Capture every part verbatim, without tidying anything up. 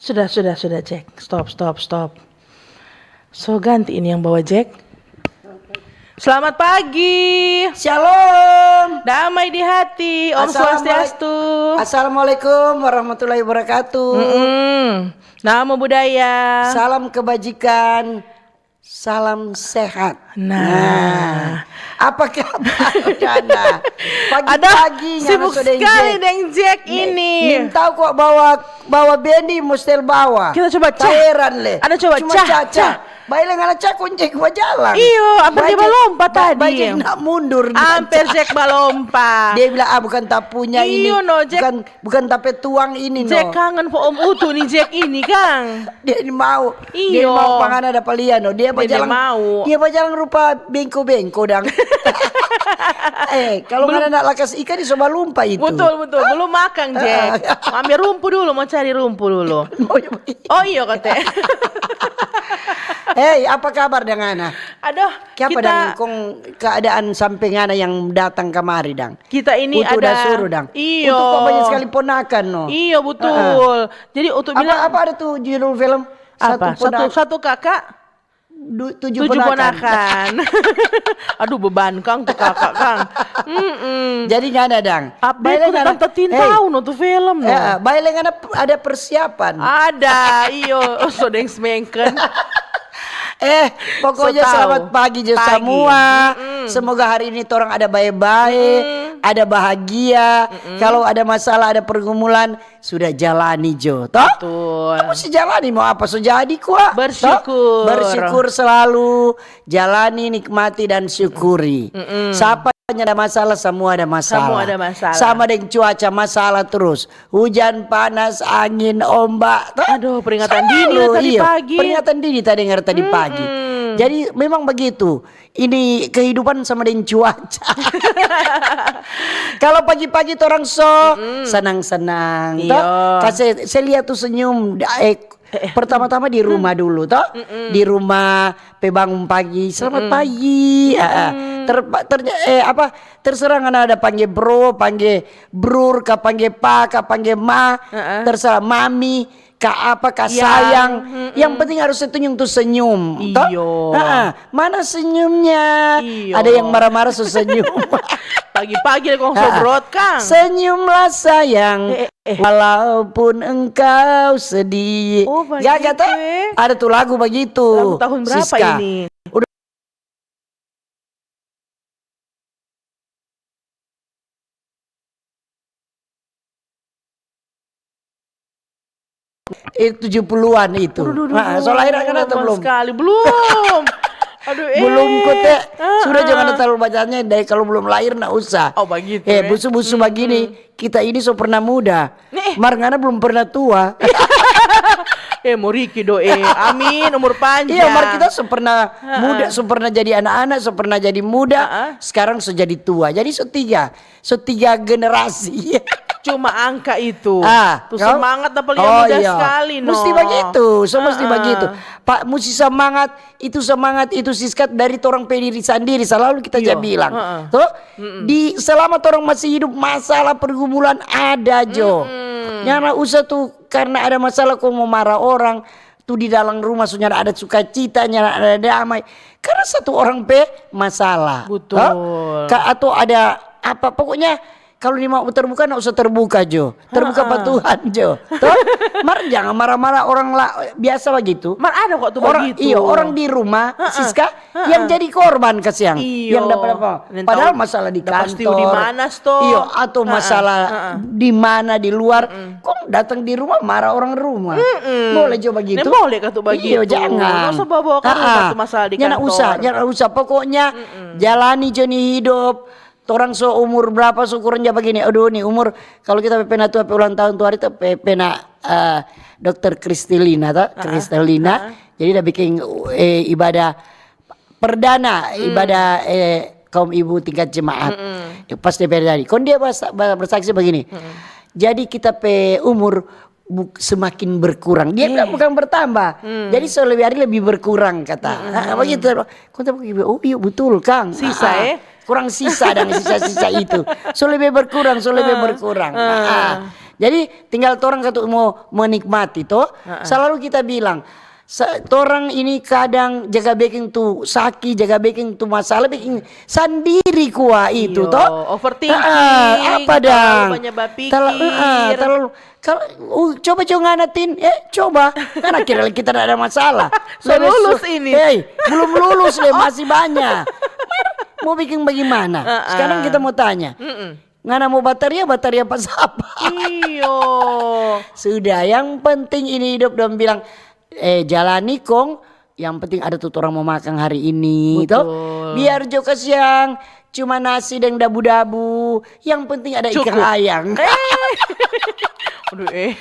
Sudah, sudah, sudah, Jack. Stop, stop, stop. So, ganti ini yang bawa Jack. Selamat pagi. Shalom. Damai di hati. Om Assalamualaikum. Swastiastu. Assalamualaikum warahmatullahi wabarakatuh. Mm-mm. Namo Buddhaya. Salam kebajikan. Salam sehat. Nah. Nah. Apa kabar, Dana? Pagi-pagi. Aduh, sibuk sekali deng Jack ini. Ning tau kok bawa, bawa bendi, mustel bawa. Kita coba cah. Taeran le. Ada coba cuma cah, cah, cah. Bae le ngana cah, kong Jack bajalang. Iyo, amper dia balompa tadi. Bae Jack nak mundur. Amper Jack balompa. Dia bilang, "Ah, bukan tapunya ini. Iyo, no, Jack. Bukan, bukan tape tuang ini, no." Jack kangen po Om Utu ni, Jack ini, kang. Dia ni mau. Dia mau pangana dapa lia, no. Dia bajalang, dia bajalang rupa bengko-bengko dang. Eh, kalau ngana nak lakas ikan, dia so balumpa itu. Betul, betul. Belum makang, Jack. Ambil rumpu dulu, mau cari rumpu dulu. Oh, iyo, kate. Hei, apa kabar dang ngana? Aduh, kiapa dang kong keadaan sampe ngana yang datang kamari dang? Kita ini ada suruh dang. Iyo. Untuk kok banyak sekali ponakan, no. Iyo, betul. Jadi, untuk bilang apa, ada tu judul film? Apa? Satu, satu kakak, tujuh ponakan. Aduh, beban kang tu kakak, kang. Mm-mm. Jadi ngana dang. Update ku tentang tatin tahu no tu film no. Bae le ngana ada persiapan. Ada, iyo. Oh, so deng semengken. Eh, pokoknya selamat pagi jo samua. Semoga hari ini torang ada bae-bae, ada bahagia. Kalau ada masalah, ada pergumulan, sudah jalani jo, toh? Betul. Kamu si jalani mau apa so jadi kwa, toh? Bersyukur. Bersyukur selalu, jalani, nikmati, dan syukuri. Sapa nyanda masalah, samua ada masalah. Samua ada masalah. Sama deng cuaca, masalah terus. Hujan, panas, angin, ombak, toh? Aduh, peringatan dini tadi pagi. Peringatan dini tadi dengar tadi pagi. Jadi memang begitu. Ini kehidupan sama deng cuaca. Kalau pagi-pagi torang so senang-senang, toh? Iyo. Kase, se lia tu senyum, eh, pertama-tama di rumah dulu, toh? Di rumah, pe bangun pagi, "Selamat pagi." Ah, ah. Ter-, ter-, eh, apa, terserah ngana ada pangge bro, pangge brur, ka pangge pa, ka pangge ma, terserah mami. Ka apa, ka sayang. Yang penting harus se tunjung tu senyum, toh? Iyo. Ha-ha. Mana senyumnya? Iyo. Ada yang marah-marah so senyum. Pagi-pagi ada kong so brot, kang. Senyumlah sayang, walaupun engkau sedih. Oh, bagitu, eh. Ada tu lagu bagitu, Siska. Lagu tahun berapa ini? Eh, tujuh puluhan itu. Aduh, aduh, aduh, so lahir kan atau belum? Sekali. Belum. Aduh, eh. Belum, kote. Sudah, jangan terlalu bacanya, dari kalau belum lahir, ndak usah. Oh, begitu, eh. Busu-busu begini, kita ini so pernah muda. Mar ngana belum pernah tua. Eh, mo Riki do, eh. Amin, umur panjang. Iya, mar kita so pernah muda, so pernah jadi anak-anak, so pernah jadi muda, sekarang so jadi tua. Jadi so tiga, so tiga generasi. Cuma angka itu. Ah, tu semangat apa lia muda sekali, no. Musti begitu, so musti begitu. Pak, musti semangat. Itu semangat, itu Siska dari torang pe diri sandiri, selalu kita ja bilang. Toh? Di selama torang masih hidup, masalah pergumulan ada jo. Nyanda usah tu karena ada masalah kong mo marah orang. Tu di dalam rumah so nyanda ada sukacita, nyanda ada damai. Karena satu orang pe masalah. Betul. Toh? Ka-, atau ada apa, pokoknya Kalu ni mau terbuka, nda usah terbuka jo. Terbuka pa Tuhan jo. Toh? Mar-, jangan marah-marah orang la-, biasa bagitu. Mar ada kok tu orang, bagitu. Iyo, orang di rumah, Siska, yang jadi korban, kasiang. Iyo. Yang dapat apa? Padahal masalah di kantor. Iyo, iyo, atau masalah di mana, di luar. Kong datang di rumah, marah orang rumah. Boleh jo bagitu? Boleh ka tu bagitu? Iyo, jangan. Nda usah bawa-bawa ka rumah tu masalah di kantor. Nyanda usah, nyanda usah. Pokoknya, jalani jo ni hidup. Torang so umur brapa, syukurnya bagini. Aduh, ni umur, kalu kita pe pena tua pe ulang tahun tu hari tu pe pena, eh, Dokter Kristelina to, Kristelina. Jadi da biking, eh, ibadah perdana, ibadah, eh, kaum ibu tingkat jemaat. Pas dia pe jadi. Kong dia basa-, ba-, bersaksi bagini. Jadi kita pe umur buk-, semakin berkurang. Dia bilang bukan bertambah. Jadi so lebih hari lebih berkurang, kata. Ah, begitu. Kong ta bilang, "Oh, iyo, betul, kang." Sisa, eh? Kurang sisa dan sisa-sisa itu. So lebih berkurang, so lebih berkurang. Ah. Jadi tinggal torang katu mo menikmati to. Selalu kita bilang, sa- torang ini kadang jaga beking tu saki, jaga beking tu masalah, beking sandiri kwa itu Iyo, to. overthinking, Ah, apa terlalu dang? banyak bapikir. Terla- ah, terlalu kalau uh, coba jo ngana Tin, eh coba. Ngana kira kita tidak ada masalah. So lulus ini. Hei, belum lulus deh, masih banyak. Mau bikin bagaimana? Sekarang kita mau tanya. Ngana mau bataria, bataria pas apa? Iyo. Sudah, yang penting ini hidup dong bilang, eh jalani kong, yang penting ada tu orang mau makan hari ini, toh. Biar jo kasiang, cuma nasi deng dabu-dabu, yang penting ada ikan Cukup. Ayang. Aduh eh.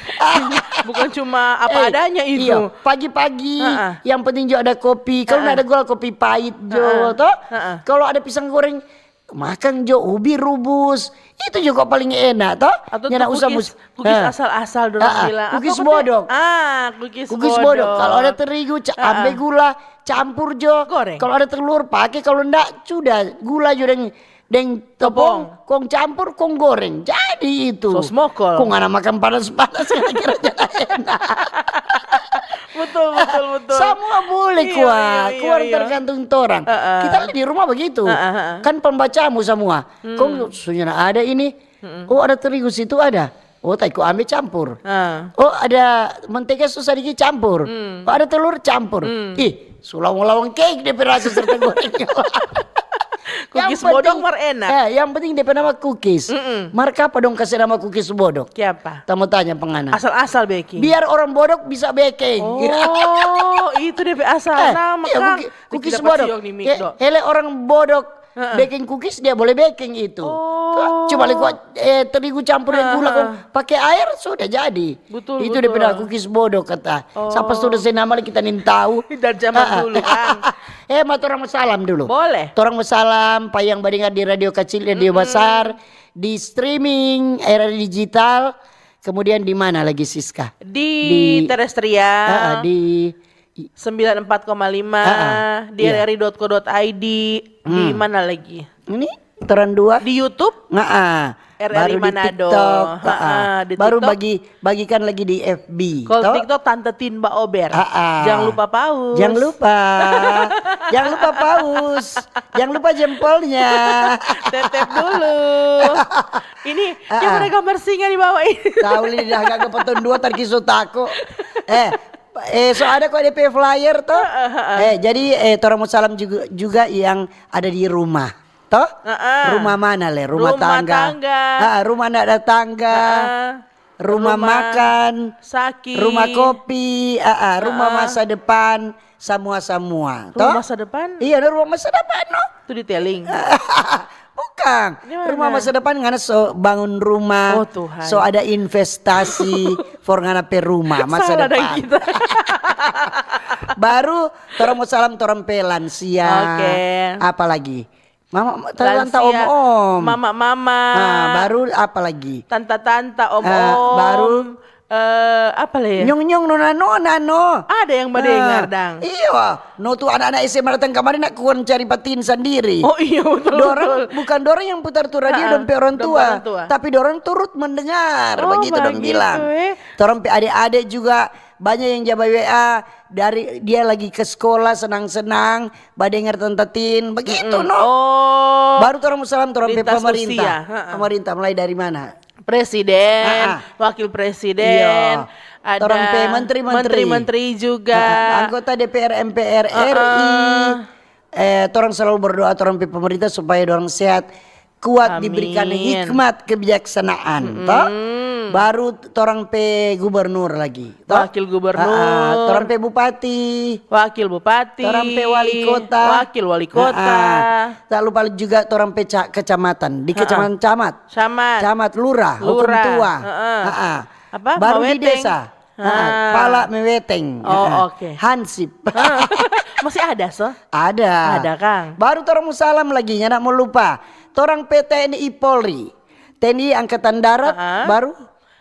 Bukan cuma apa Eh, adanya itu. Iyo, pagi-pagi, Ha-ah. yang penting jo ada kopi. Kalau nggak ada gula, kopi pahit jo, toh. Ha-ah. Kalau ada pisang goreng, makan jo ubi rubus. Itu juga paling enak, toh. Atau Nyana tu usah kukis, mus- kukis Ha. asal-asal dorang Ha-ah, bilang. Apa kukis kata? bodok. Ah, kukis, Kukis bodok. Bodok. Kalau ada terigu, ca- Ha-ah. ambe gula, campur jo. Goreng. Kalau ada telur, pakai. Kalau ndak, sudah gula jo deng deng tepung, kong campur, kong goreng. Jadi itu. Sos mokol. Kong ada makan panas-panas kira-kira jadi enak. Betul, betul, betul. Semua boleh Iya, kuat. iya, iya, Kuat iya. Tergantung torang. Heeh. Kita lihat di rumah begitu. Heeh, heeh. Kan pembacamu semua. Kong sudah ada ini. Oh, ada terigu situ ada. Oh, tai ko ambe campur. Ah. Oh, ada mentega so sadiki campur. Oh, ada telur campur. Ih, su lawang-lawang cake depe rasa serta goreng. Kukis bodok mar enak. Eh, yang penting depe nama kukis. Mar kapa dong kase nama kukis bodok? Kiapa? Ta mo tanya pa ngana. Asal-asal beking. Biar orang bodok bisa beking. Oh, itu depe asal Eh, nama iya, kang. kuki- kukis Kita bodok. pasiok ni, Mik, Eh, do. Hele orang bodok beking kukis dia boleh beking itu. Oh. Cuma lagi eh, terigu campur deng gula kong pakai air sudah jadi. Betul, Itu betul. Dia pernah kukis bodok kata. Sapa sudah saya nama kita nin tahu. Dari zaman dulu, Kang. Eh, ma torang mo salam dulu. Boleh. Torang mo salam pa yang badengar di radio kecil, radio besar, di streaming, era digital. Kemudian di mana lagi, Siska? Di, terestrial Ah, di sembilan empat koma lima, Ah, ah. di R R I dot co dot I D, di mana lagi? Ini torang dua. Di YouTube? Ngaa. R R I Baru di Manado. TikTok. Ha, Ah. di Baru TikTok. Bagi bagikan lagi di F B. Kalau Toh? TikTok Tante Tin Baober. Ah, ah. Jangan lupa paus. Jangan lupa. Jangan lupa paus. Jangan lupa jempolnya. Tap-tap dulu. Ini yang ada gambar singa di bawah ini. Tahu li dah gak kepotong dua tarkisu tako. Eh, eh so ada kok D P flyer toh. Eh jadi eh torang mo salam juga, juga yang ada di rumah. Toh? Heeh. Rumah mana le? Rumah, Rumah tangga. tangga. Ah, rumah ndak ada tangga. Heeh. Rumah, Rumah makan. sakit. Rumah kopi. Ah, ah, rumah masa depan. Semua-semua. Rumah Toh? masa depan? Iya, ada rumah masa depan no. Itu di Teling. Bukan. Di mana? Rumah masa depan ngana so bangun rumah. Oh, Tuhan. So ada investasi for ngana pe rumah masa Salah depan. dong kita. Baru torang mo salam torang pe lansia. Oke. Apa lagi? Mama, tanta, Lansia, om-om. Mama-mama. Ah, baru apa lagi? Tanta-tanta, Ah, om-om. baru Eh, apa le? Nyong-nyong, nona-nona no. Ada yang badengar, Ah, dang. Iya. No tu anak-anak S M A datang kamari nak kuan cari patin sandiri. Oh iya, betul, Dorang betul. Bukan dorang yang putar tu radio Ah, dong pe orang dong pe tua, orang tua. Tapi dorang turut mendengar, Oh, begitu dong begitu, bilang. Eh. Torang pe adik-adik juga banyak yang ja W A dari dia lagi ke sekolah senang-senang, badengar tanta Tin, begitu no. Oh. Baru torang mo salam torang pe Lintas pemerintah. usia, heeh. Pemerintah mulai dari mana? Presiden, Ah, ah. wakil presiden, Iya. ada Torang pe menteri-menteri. menteri-menteri juga. Ah, anggota D P R, M P R R I. Ah, ah. Eh, torang selalu berdoa torang pe pemerintah supaya dorang sehat, kuat, Amin. Diberikan hikmat kebijaksanaan, toh. Baru torang pe gubernur lagi, toh. Wakil gubernur. Ah, ah, torang pe bupati. Wakil bupati. Torang pe wali kota. Wakil wali kota. Ah, ah. Tak lupa juga torang pe ca- kecamatan. Di kecamatan camat. Camat. Camat, lurah, hukum Lurah, tua. Heeh. Ah, ah. Apa? Baru di Maweteng. Desa. Ah, Ah. Pala Meweteng. Oh, Ah, ah. oke. Hansip. Ah, masih ada, so? Ada. Ada, Kang. Baru torang mo salam lagi, nyanda mo lupa. Torang pe T N I Polri. T N I Angkatan Darat, Ah, ah. baru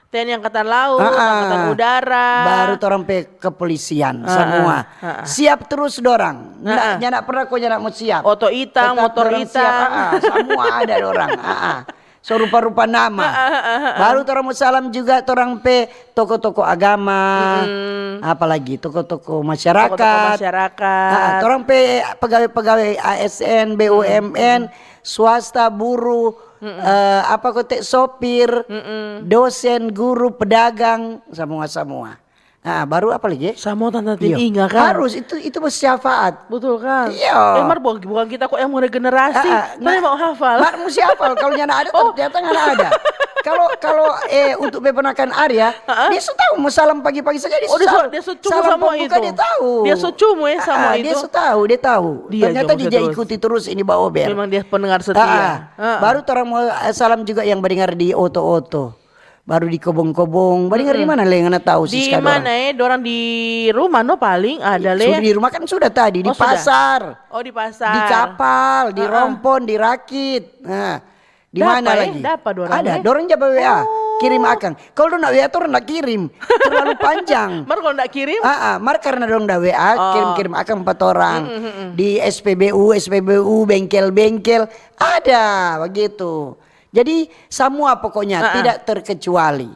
T N I Angkatan Laut, Ah, ah. Angkatan Udara. Baru torang pe kepolisian Ah, semua. Ah, ah. Siap terus dorang. Nda, Ah, ah. Nyanda pernah ko nyanda mo siap. Oto ita, Tetap motor dorang ita. Siap. Ah, ah. Semua ada dorang. Ah, ah. So rupa-rupa nama. Baru torang mo salam juga torang pe toko-toko agama, apalagi toko-toko masyarakat. Masyarakat. Ah, torang pe pegawai-pegawai A S N, B U M N, swasta, buruh, eh, apa kote, sopir, dosen, guru, pedagang, semua-semua. Ah, baru apa lagi? Samo tanta Tin inga kan? Harus, itu itu bersyafaat. Betul kan? Iya. Eh, mar bukan, bukan kita kok yang mau regenerasi. Ah, ah, Tapi mau hafal. Mar musti hafal, kalau nyana ada, ternyata nyana ada. Kalau kalau eh untuk peponakan Arya, dia su tahu mau salam pagi-pagi saja dia Oh, su dia su- salam. dia su cuma Salam sama pembuka itu. Dia tahu. Dia su cuma ya sama Ah, itu. Dia su tahu, dia tahu. Dia Ternyata juga dia terus. Ikuti terus ini Baober. Memang dia pendengar setia. Ah, ah. Ah. Baru torang mau eh, salam juga yang berdengar di oto-oto. Baru di kobong-kobong. Berdengar di mana le ngana tahu Di Siska mana eh? Dorang di rumah no paling ada le. Di rumah kan sudah tadi, di Oh, sudah. Pasar. Oh, di pasar. Di Kapal, di Ah, ah. Rompon, di Rakit. Nah, di Dapa, mana eh? lagi? Dapa dorang, Ada, eh? Dorang ja W A. Oh. Kirim akang. Kalau dorang nak W A, torang nak kirim. Terlalu panjang. Mar kalau ndak kirim? Ah, ah, mar karena dorang da W A, Oh. kirim-kirim akang empat orang. Di S P B U, S P B U, bengkel-bengkel. Ada, begitu. Jadi, semua pokoknya, Ah, ah. Tidak terkecuali.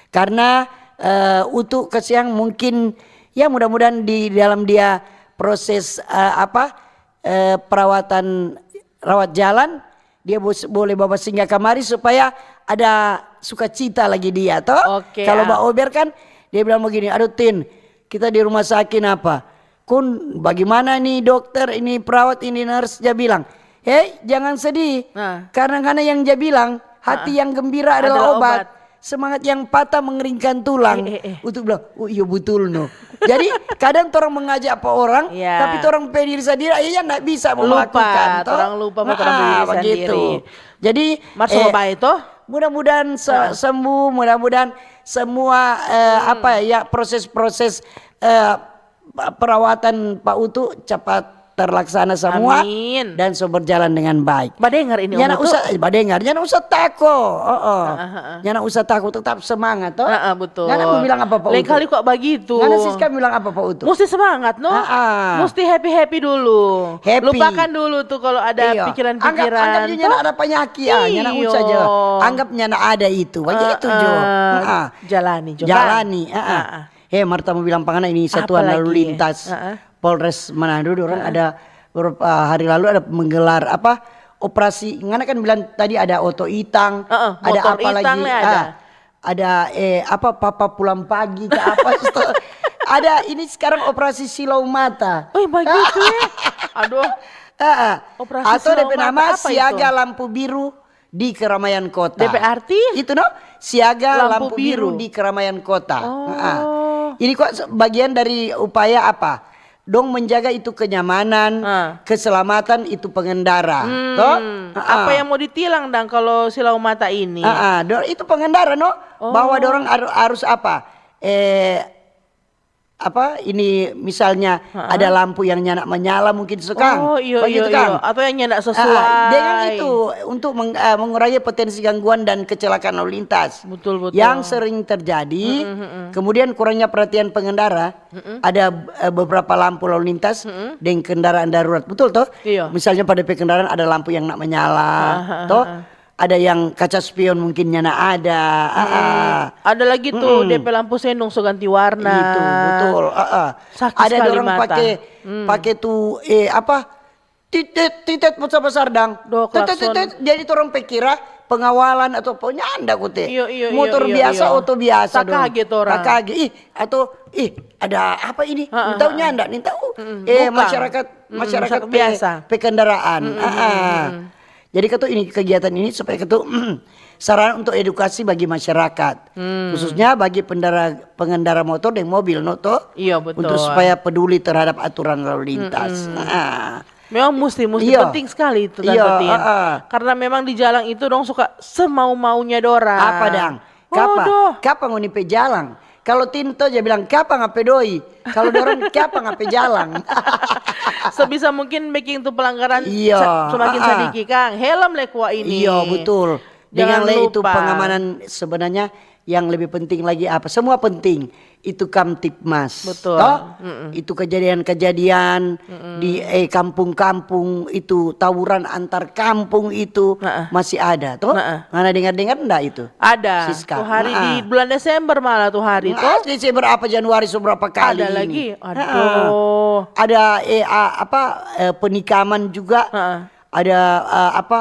Karena eh, Utu kasiang mungkin, ya mudah-mudahan di dalam dia proses eh, apa, eh, perawatan, rawat jalan, dia bos- boleh bawa singgah kamari supaya ada sukacita lagi dia, toh? Oke, Kalau ah. Baober kan, dia bilang begini, "Aduh Tin, kita di rumah sakit apa? Kun, bagaimana nih dokter, ini perawat, ini nurse?" Dia bilang, "Hei, jangan sedih. Nah. Karena ngana yang dia bilang, hati yang gembira adalah, Adalah obat. Obat. Semangat yang patah mengeringkan tulang." Eh, eh, eh. Utu bilang, "Oh, iya betul no." Jadi kadang torang mengajak apa orang, Iya. Tapi torang pe diri sendiri akhirnya ndak bisa mau Lupa, melakukan, toh? torang lupa mau torang pe diri Begitu. sendiri. Jadi Mar so eh, bae toh? Mudah-mudahan se- sembuh, mudah-mudahan semua eh, apa ya, proses-proses eh, perawatan Pak Utu cepat terlaksana semua Amin. Dan so berjalan dengan baik. Badengar ini Nyana Om Utu. Usah, eh, badengar, nyana usah tako. Oh, oh. Nyana usah tako, tetap semangat toh. Heeh, betul. Nyana mau bilang apa Pak Lain Utu? kali kok begitu. Ngana Siska bilang apa Pak Utu? Mesti semangat no. Ah, ah. Mesti happy happy dulu. Happy. Lupakan dulu tuh kalau ada Iya. pikiran-pikiran. Anggap, anggap dia nyana ada penyakit. Ah, nyana usah jo. Anggap nyana ada itu. Begitu jo. Ah, ah. Ah. Jalani jo. Jalani. Ah, ah. Ah, ah. Eh, Marta mau bilang pangana ini satuan Apalagi? lalu lintas Ah, ah. Polres Manado, orang ada beberapa hari lalu ada menggelar apa, operasi. Ngana kan bilang tadi ada oto itang, Heeh, ada motor apa lagi? Itang le ada. Ah, ada eh apa, papa pulang pagi ke apa? Ada ini sekarang operasi silau mata. Oh, begitu ya. Aduh. Ah, ah. Operasi Atau silau D P mata nama apa siaga itu? Lampu biru di keramaian kota. D P arti? Itu no, siaga Lampu lampu, biru. Biru. Di keramaian kota. Oh. Ah. Ini kok se- bagian dari upaya apa? Dong menjaga itu kenyamanan, Ah. Keselamatan itu pengendara. Hmm, Toh? Apa yang mau ditilang dang kalau silau mata ini? Ah, ah. Dor- itu pengendara no, Oh. Bahwa dorang har- harus apa? Eh, apa ini misalnya ada lampu yang nyana manyala mungkin sukang. Oh, iyo, Begitu, iyo, Kang? Iyo. Atau yang nyanda Ah, sesuai. Dengan itu untuk meng- ah, mengurangi potensi gangguan dan kecelakaan lalu lintas. Betul, betul. Yang sering terjadi, kemudian kurangnya perhatian pengendara, ada eh, beberapa lampu lalu lintas dengan kendaraan darurat. Betul toh? Iya. Misalnya pada kendaraan ada lampu yang nak menyala, toh? Ada yang kaca spion mungkin nyana ada. Ah, ah. Ada lagi tuh D P lampu sendong so ganti warna. Itu betul. Ah, ah. Sakit Ada sekali dorang mata. Pakai pakai tuh eh apa? Titit titit besar-besar dang. Doh, Titit, klakson. Titit. Jadi orang pikira pengawalan atau apa nyanda kote. Iyo, iyo, iyo, Motor iyo, biasa, iyo. Oto biasa dong. Kaget orang. Kaget. Ih, atau ih ada apa ini? Heeh, Tahu heeh. Nyanda nih tahu. Eh Bukan. masyarakat Mm, masyarakat masyarakat pe- biasa. Pe kendaraan. Ah, ah. Jadi ketu ini kegiatan ini supaya ketu sarana untuk edukasi bagi masyarakat, khususnya bagi pendara, pengendara motor dan mobil, no toh? Iya, betul. Untuk supaya peduli terhadap aturan lalu lintas. Ah. Memang mesti, mesti Iya. Penting sekali itu, Tante Iya, Tin. ah, ah. Karena memang di jalan itu dong suka semau-maunya dorang. Apa dang? Kapa? Waduh. Kapa ngoni pe jalang? Kalau Tinto dia bilang kapa ngape doi? Kalau dorang kapa ngape jalang? Sebisa mungkin bikin tuh pelanggaran Iya, se- semakin ah, ah. Sedikit, Kang. Helm le kwa ini. Iya betul. Dengan Jangan le itu lupa. Pengamanan sebenarnya Yang lebih penting lagi apa? Semua penting. Itu Kamtibmas. Betul. Toh? Mm-mm. Itu kejadian-kejadian di, eh, kampung-kampung, itu tawuran antar kampung itu masih ada, toh? Heeh. Ngana dengar-dengar ndak itu? Ada. Siska. Tuh hari di bulan Desember malah tuh hari, toh? Desember apa, Januari, so berapa kali ini? Ada lagi. Heeh. Aduh. Ada, eh, a-, apa, eh, penikaman juga. Heeh. Ada, eh, apa,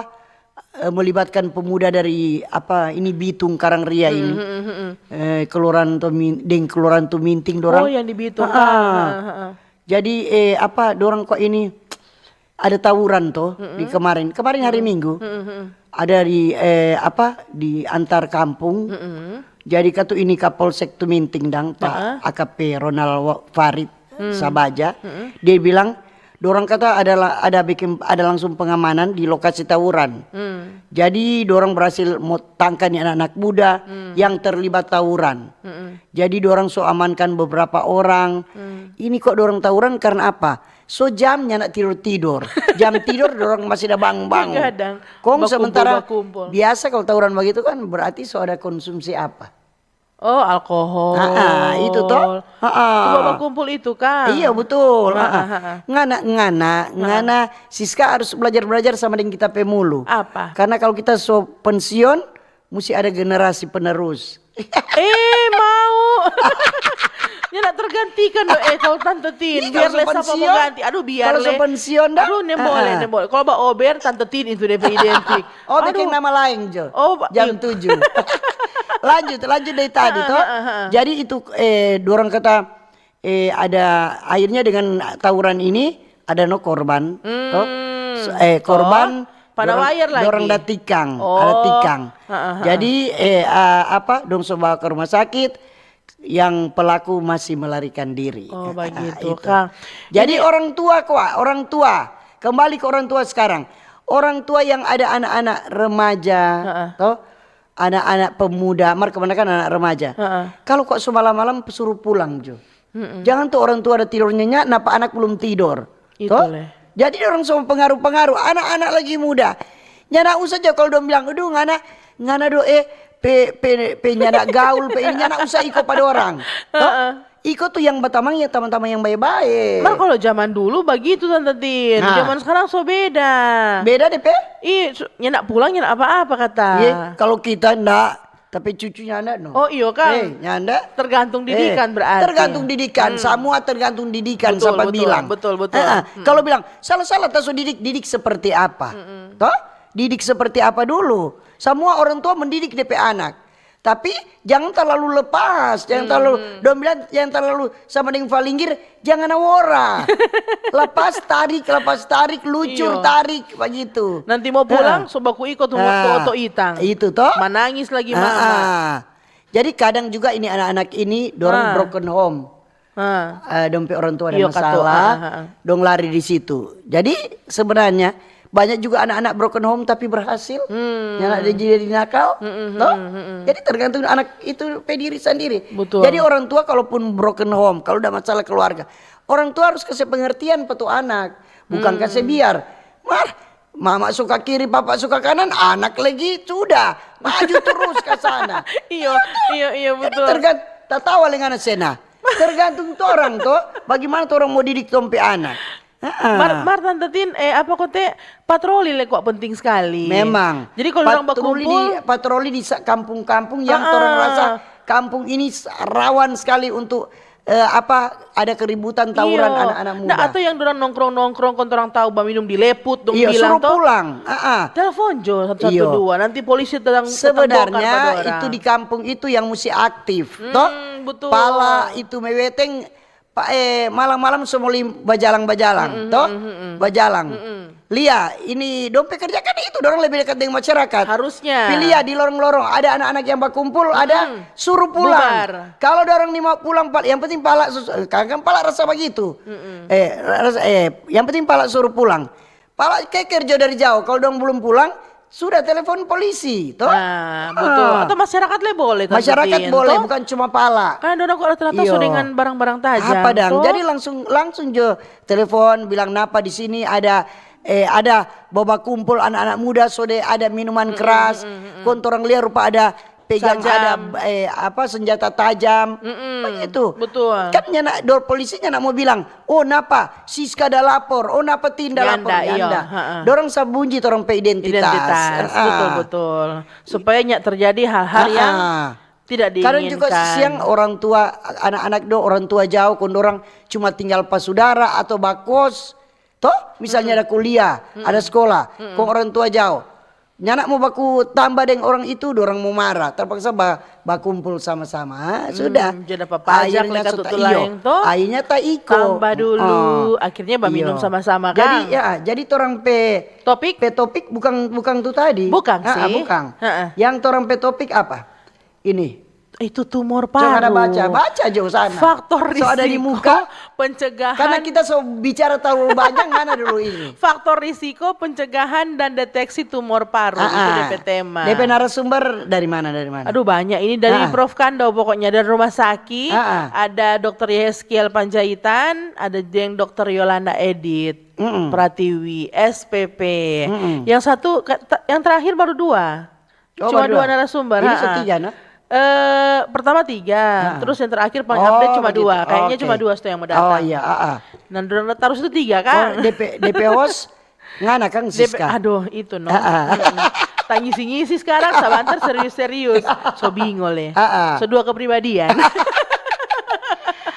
eh, melibatkan pemuda dari, apa, ini Bitung, Karang Ria ini. Hmm, hmm, hmm, hmm. Eh, Kelurahan Tumin-, deng Kelurahan Tuminting dorang. Oh, yang di Bitung. Heeh. Heeh, heeh. Jadi, eh, apa, dorang kok ini ada tawuran toh di kemarin. Kemarin hari Minggu. Hmm, hmm, hmm. Ada di, eh, apa, di antar kampung. Hmm, hmm. Jadi katu ini Kapolsek Tuminting dang, Pak A K P Ronald Wa-, Farid Sabaja. Hmm. Dia bilang, dorang kata adalah ada bikin, ada langsung pengamanan di lokasi tawuran. Hmm. Jadi dorang berhasil mo tangka ni anak-anak muda yang terlibat tawuran. Hmm. Jadi dorang so amankan beberapa orang. Hmm. Ini kok dorang tawuran karena apa? So jam nyanda tidor-tidor. Jam tidor dorang masih da bangun-bangun. Begadang. Kong sementara bakumpul-bakumpul. Biasa kalau tawuran begitu kan berarti so ada konsumsi apa? Oh, alkohol. Ah, ah, itu toh. Ah, ah. Itu bakumpul itu, Kang. Iya, betul. Ah, ah, ah, ah. Ngana, ngana, ngana, Siska harus belajar-belajar sama deng kita pe mulu. Apa? Karena kalau kita so pensiun, musti ada generasi penerus. Eh, mau. Nyanda tergantikan do, eh, kalau Tante Tin. Ih, biar le sapa mo ganti. Aduh, biar le. Kalau so pensiun dah. Aduh, nembole, nembole. Kalau ba ober, Tante Tin itu depe identik. Oh, bikin nama laeng jo. Oh, jam tujuh. Lanjut, lanjut dari tadi toh. Jadi itu, eh, dorang kata, eh, ada akhirnya dengan tawuran ini ada no korban toh. Eh, korban dorang da tikang, ada tikang. Jadi, eh, apa, dong so bawa ke rumah sakit, yang pelaku masih melarikan diri. Oh, bagitu, Kang. Jadi orang tua, kembali ke orang tua sekarang. Orang tua yang ada anak-anak remaja, toh, anak-anak pemuda, mar kebanyakan anak remaja. Kalau kok so malam-malam, suruh pulang jo. Jangan tuh orang tua ada tidur nyenyak, napa anak belum tidur. Toh? Jadi orang so pengaruh-pengaruh, anak-anak lagi muda. Nyanda usah jo kalau dong bilang, "Aduh, ngana, ngana do, eh, pe, pe, pe nyanda gaul, pe ini," nyanda usah iko pa dorang. Toh? Iko tu yang batamang, ya tamang-tamang yang bae-bae. Mar kalau zaman dulu bagitu, Tante Tin. Zaman sekarang so beda. Beda depe? Ih, nyanda pulang, nyanda apa-apa kata. Ye, kalau kita nda, tapi cucu nyanda no. Oh, iyo, Kang. Eh, nyanda. Tergantung didikan berarti. Tergantung didikan, semua tergantung didikan, sapa bilang. Betul, betul. Kalau bilang, salah-salah ta so didik, didik seperti apa? Toh? Didik seperti apa dulu? Semua orang tua mendidik depe anak. Tapi jangan terlalu lepas, jangan terlalu, dong bilang jangan terlalu sama deng falinggir, jangan awora. Lepas, tarik, lepas, tarik, lucur, tarik, bagitu. Nanti mo pulang, so baku iko tu oto itang. Itu toh. Manangis lagi mama. Jadi kadang juga ini anak-anak ini dorang broken home. Eh, dong pe orang tua ada masalah, dong lari di situ. Jadi sebenarnya banyak juga anak-anak broken home tapi berhasil. Yang ada jadi nakal, toh? Jadi tergantung anak itu pe diri sendiri. Betul. Jadi orang tua kalaupun broken home, kalau ada masalah keluarga, orang tua harus kasih pengertian pa tu anak, bukan kasih biar. Mar, mama suka kiri, papa suka kanan, anak lagi sudah maju terus ke sana. Iyo, iyo, iyo, betul. Jadi tergantung, tatawa leng anak sena. Tergantung torang to, bagimana torang mo didik tong pe anak. Heeh. Mar, mar Tante Tin, eh, apa kote, patroli le kwa penting skali. Memang. Jadi kalu dorang bakumpul, patroli di, patroli di sa-, kampung-kampung yang torang rasa kampung ini s-, rawan skali untuk, eh, apa, ada keributan, tawuran anak-anak muda. Nah, atau yang dorang nongkrong-nongkrong, kong torang tau baminum di leput, dong bilang to. Iyo, suruh pulang. Heeh. Telepon jo satu satu dua, nanti polisi datang bongkar pa dorang. Sebenarnya itu di kampung itu yang musti aktif, to. Hmm, betul. Pala itu meweteng, pa, eh, malam-malam so mo lim-, bajalang-bajalang, to? Mm-mm, mm-mm. Bajalang. Mm-mm. Lia, ini dong pe kerja kan itu, dorang lebih dekat deng masyarakat. Harusnya. Pi lia di lorong-lorong, ada anak-anak yang bakumpul, ada, suruh pulang. Bubar. Kalo dorang ni mau pulang, pal-, yang penting pala sus-, kadang-kadang pala rasa bagitu. Mm-mm. Eh, rasa, eh, yang penting pala suruh pulang. Pala keker jo dari jao, kalo dong belum pulang, sudah telepon polisi, to? Nah, betul. Atau masyarakat le boleh, Tante Tin, to? Masyarakat boleh, bukan cuma pala. Karena dorang kok rata-rata so dengan barang-barang tajam, to? Apa dang? Jadi langsung, langsung jo telepon, bilang, "Napa di sini ada, eh, ada bawa bakumpul anak-anak muda, so de ada minuman keras, kong torang lia rupa ada pegang ada, eh, apa, senjata tajam. Begitu. Betul. Kan nyanda, dor polisinya nda mau bilang, "Oh, napa Siska da lapor? Oh, napa Tin da lapor?" Nyanda, iyo, nyanda. Heeh. Dorang sambunyi torang pe identitas. Identitas, heeh, betul, betul. Supaya ndak terjadi hal-hal yang, heeh, tidak diinginkan. Kadang juga siang orang tua, anak-anak do orang tua jauh, kong dorang cuma tinggal pa sudara atau bakos, to? Misalnya ada kuliah, ada sekolah, kong orang tua jauh. Nyanda mo baku tamba deng orang itu, dorang mo mara, terpaksa ba-, bakumpul sama-sama, sudah. Hmm, jadi apa pajak. Akhirnya le katu sudah, tu iyo, laeng to? Akhirnya ta iko. Tamba dulu, oh, akhirnya baminum sama-sama, iyo, kan? Jadi, ya, jadi torang pe topik? Pe topik bukang, bukang tu tadi. Bukang, ah, ah, sih. Bukang. Heeh. Yang torang pe topik apa? Ini. Itu tumor paru. Coba ada baca, baca jo sana. Faktor risiko. So ada di muka. Pencegahan. Karena kita so bicara terlalu banyak, mana dulu ini? Faktor risiko pencegahan dan deteksi tumor paru. Ah, itu ah. D P tema. D P narasumber dari mana, dari mana? Aduh, banyak. Ini dari, ah, Prof Kando pokoknya, dari rumah sakit. Ah, ah. Ada Dokter Yeskiel Panjaitan, ada deng Dokter Yolanda Edit, mm-mm, Pratiwi, S P P. Mm-mm. Yang satu, ka-, ta-, yang terakhir baru dua. Oh, cuma baru dua. Dua narasumber, ini ha-ha. So tiga, nah? Eh, pertama tiga, ha-ha, terus yang terakhir paling update cuma dua. Oh, begitu. Kayaknya cuma dua sto yang mau datang. Oh, iya, ha-ha. Nah, dorang taruh situ tiga, kan? Oh, D P, D P host, ngana, kang, D P, Siska? Aduh, itu, no. Ha-ha. Mm-mm. Tangisi-ngisi sekarang, sabantar serius-serius. So bingo, le. Ha-ha. So dua kepribadian.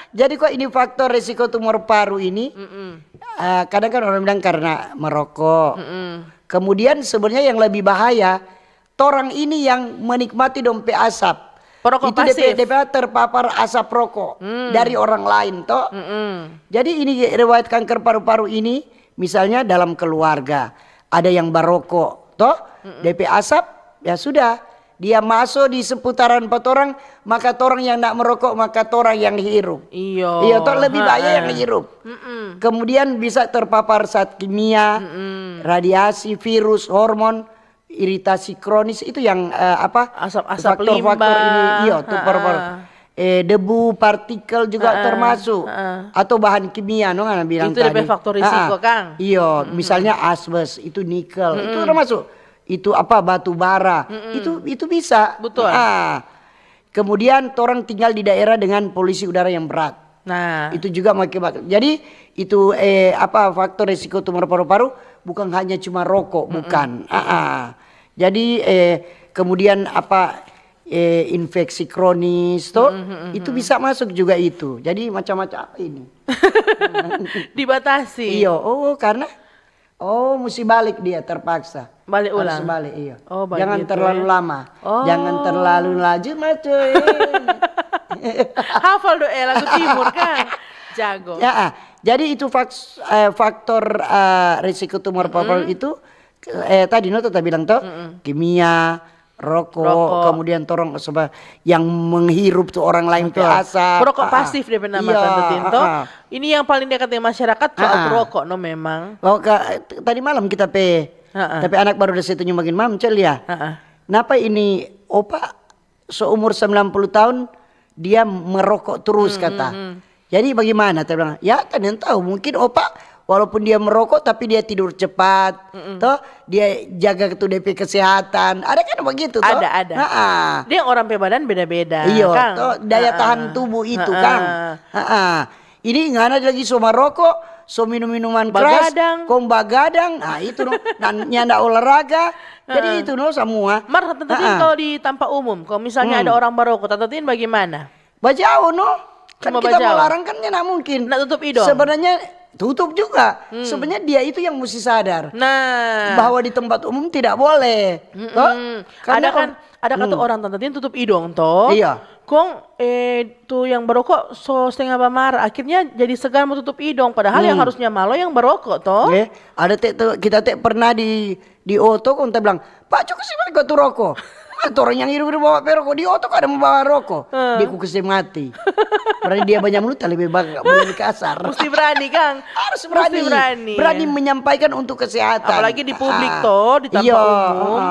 Jadi, kok ini faktor resiko tumor paru ini, mm-mm, eh, kadang kan orang bilang karena merokok. Mm-mm. Kemudian sebenarnya yang lebih bahaya, torang ini yang menikmati dong pe asap. Perokok pasif. Itu D P, D P terpapar asap rokok, hmm, dari orang lain, to. Mm-mm. Jadi ini riwayat kanker paru-paru ini, misalnya dalam keluarga, ada yang barokok, to, mm-mm, D P asap, ya sudah, dia maso di seputaran pa torang, maka torang yang ndak merokok, maka torang yang hirup. Iyo. Iyo, to, lebih bahaya yang hirup. Mm-mm. Kemudian bisa terpapar zat kimia, mm-mm, radiasi, virus, hormon, iritasi kronis itu yang, eh, apa, asap-asap limbah. Faktor-faktor ini, iyo, tuh, ha-ha, paru-paru. Eh, debu, partikel juga termasuk. Ha-ha. Atau bahan kimia, no, ngana bilang tadi. Itu lebih faktor risiko, ha-ha, kang. Iyo, mm-mm, misalnya asbes, itu nikel, itu termasuk. Itu apa, batu bara, mm-mm, itu, itu bisa. Betul. Ah. Kemudian, torang tinggal di daerah dengan polusi udara yang berat. Nah. Itu juga mengakibatkan. Jadi, itu, eh, apa, faktor resiko tumor paru-paru bukan hanya cuma rokok, mm-mm, bukan. Ah, ah. Jadi, eh, kemudian apa, eh, infeksi kronis, to, mm-mm, itu bisa masuk juga itu. Jadi, macam-macam apa ini? Dibatasi. Iyo, oh, karena Oh, musti balik dia terpaksa. Balik ulang? Harus balik, iyo. Oh, bagitu, ya. Jangan terlalu lama. Oh. Jangan terlalu laju, maco, eh. Hafal do, eh, lagu timur, kan? Jago. Ya, ah. Jadi itu faks-, eh, faktor, eh, risiko tumor paru-paru itu, eh, tadi no, tata bilang to, kimia, rokok, rokok, kemudian torang seba-, yang menghirup tu orang lain pe asap. Betul. Perokok pasif dia pe nama, iyo, Tante Tin, to. Ini yang paling dekat dengan masyarakat, soal perokok, no, memang. Oh, ka-, tadi malam kita pe, tapi anak baru da se tunjung bagini, "Mam, cek lia. Napa ini opa seumur sembilan puluh tahun, dia merokok terus," kata. Jadi bagaimana? Dia bilang, "Ya, kan yang tahu, mungkin opa walaupun dia merokok, tapi dia tidur cepat, toh, dia jaga tu dia pe kesehatan." Ada kan begitu, toh? Ada, ada. Dia orang pe badan beda-beda, iyo, kang. Toh, daya tahan tubuh itu, kang. Ini ngana lagi so marokok, so minum minuman keras, kong bagadang. Nah, itu no. Nyanda olahraga. Jadi itu no samua. Mar, Tante Tin, kalau di tampa umum, kalau misalnya ada orang barokok, Tante Tin bagaimana? Bajao no. Kan kita mo larang kan nyanda mungkin. Nda tutup idong. Sebenarnya tutup juga. Sebenarnya dia itu yang musti sadar. Nah. Bahwa di tempat umum tidak boleh. Toh? Karena ada kan, ada kata orang, Tante Tin, tutup idong, toh. Iya. Kong, eh, tu yang barokok so setengah bamar, akhirnya jadi segan mo tutup idong. Padahal yang harusnya malo yang barokok, toh. Eh, ada te, te, kita te pernah di di oto, kong ta bilang, "Pak, coba sih balik tu roko." Ada orang yang hidup di bawah pe roko, di oto kong ada mo bawa roko. Dia ku kase mati. Berani dia banya mulut, ta lebe baga, berani kasar. Musti berani, kang. Harus berani. Musti berani. Berani menyampaikan untuk kesehatan. Apalagi di publik, toh, di tampa umum.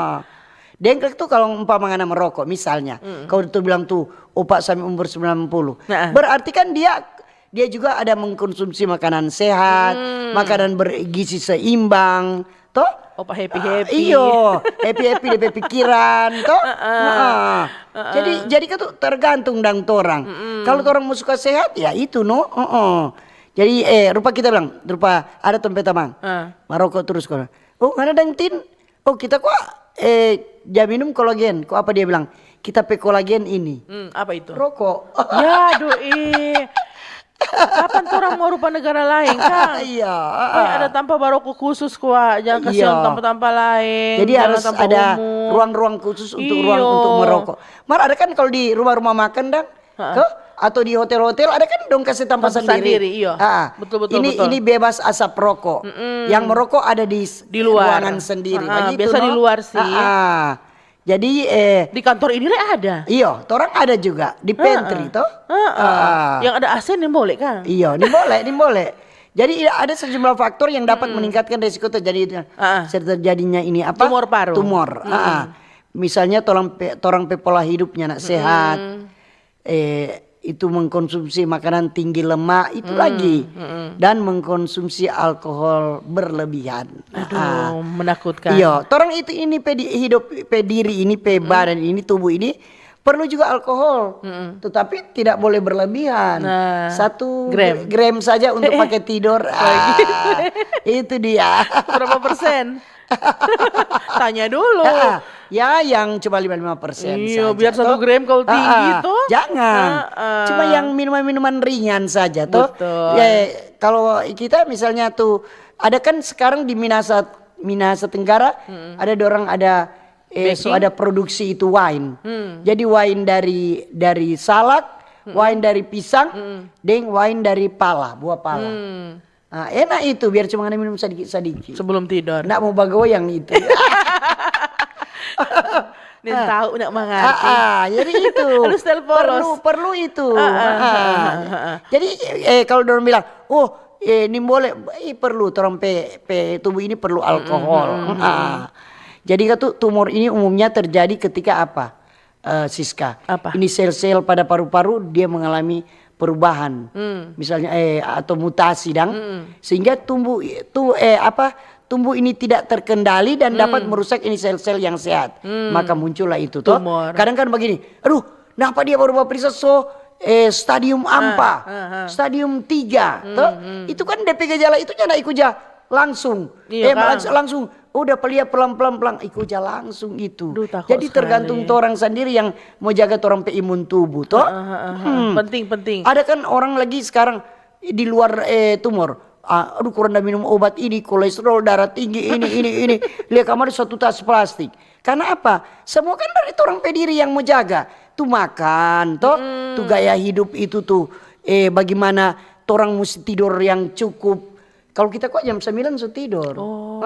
Deng klik tu kalau umpama ngana merokok, misalnya, kau tu bilang tu, "Opa sampe umur sembilan puluh." Berarti kan dia dia juga ada mengkonsumsi makanan sehat, makanan bergizi seimbang, toh? Opa happy-happy. Iyo, happy-happy dia pe pikiran, to? Heeh. Jadi, jadi kan tu tergantung dang torang. Kalau torang mo suka sehat, ya itu, no? Heeh. Jadi, eh, rupa kita bilang, rupa ada tong pe tamang. Ah. Maroko terus, kong, "Oh, ngana dang, Tin? Oh, kita kwa, eh, ja minum kolagen." Ko apa dia bilang? "Kita pe kolagen ini." Hmm, apa itu? Roko. Ya, doi. Kapan torang mo rupa negara lain, kang? Iya, ah. Ada tampa baroko khusus kwa, jang kasiang tampa-tampa lain. Jadi harus ada ruang-ruang khusus untuk ruang untuk merokok. Mar ada kan kalau di rumah-rumah makan, dang, ke, atau di hotel-hotel, ada kan dong kasih tampa sendiri. Sendiri, iya. Ah, betul, betul, ini, betul. Ini bebas asap rokok. Yang merokok ada di, di luar, ruangan sendiri. Ah, begitu, biasa no? Di luar sih. Ah, ah. Jadi, eh, di kantor ini le ada. Iyo, torang ada juga di pantry, to? Heeh. Ah. Yang ada A C nimbole, kang? Iyo, nimbole, nimbole. Jadi, ada sejumlah faktor yang dapat meningkatkan resiko terjadi, terjadinya ini apa? Tumor paru. Tumor. Ah. Misalnya, torang pe, torang pe pola hidupnya nak sehat. Eh, itu mengkonsumsi makanan tinggi lemak itu lagi. Dan mengkonsumsi alkohol berlebihan. Aduh, menakutkan. Iyo, torang itu ini pe di, hidup pe diri ini, pe badan ini, tubuh ini perlu juga alkohol. Tetapi tidak boleh berlebihan. Nah, satu gram saja untuk pakai tidur. Ah, itu dia. Berapa persen? Tanya dulu. Ah, ah. Ya, yang cuma lima lima persen saja, biar satu gram kalau tinggi, to. Jangan. Cuma yang minuman-minuman ringan saja, to. Betul. Ya, kalau kita misalnya tu, ada kan sekarang di Minahasa, Minahasa Tenggara, ada dorang ada, eh, so ada produksi itu wine. Jadi wine dari, dari salak, wine dari pisang, deng wine dari pala, buah pala. Ah, enak itu, biar cuma ngana minum sadiki-sadiki. Sebelum tidur. Nda mo bagoyang itu. Nin tahu, nda mangarti. Ah, ah, jadi itu. Harus tel polos. Perlu, perlu itu. Ah, ah, ah, ah, ah. Jadi, eh, kalau dorang bilang, "Oh, eh, nimbole," ih, perlu, torang pe, pe tubuh ini perlu alkohol. Ah. Jadi, katu, tumor ini umumnya terjadi ketika apa? Eh, Siska. Apa? Ini sel-sel pada paru-paru dia mengalami perubahan. Misalnya, eh, atau mutasi dang. Sehingga tumbuh itu, eh, apa, tumbuh ini tidak terkendali dan dapat merusak ini sel-sel yang sehat. Maka muncullah itu, toh. Tumor. Kadang kan begini, "Aduh, napa dia baru bapriksa so, eh, stadium ampa, stadium tiga," toh? Itu kan D P gejala itu nyanda iko ja langsung. Iya, eh, kan? Langs-, langsung, "Oh, udah pelia pelan-pelan, pelan." Iko ja langsung itu. Duh, takut. Jadi tergantung skali. Torang sendiri yang mau jaga torang pe imun tubuh, toh. Heeh, heeh, heeh. Penting, penting. Ada kan orang lagi sekarang di luar, eh, tumor. Ah, "Aduh, kurang da minum obat ini, kolesterol, darah tinggi, ini, ini, ini." Lia kamari satu tas plastik. Karena apa? Semua kan dari torang pe diri yang mau jaga. Tu makan, toh. Tu gaya hidup itu tu, eh, bagaimana torang musti tidor yang cukup. Kalau kita kok jam sembilan so tidor. Oh,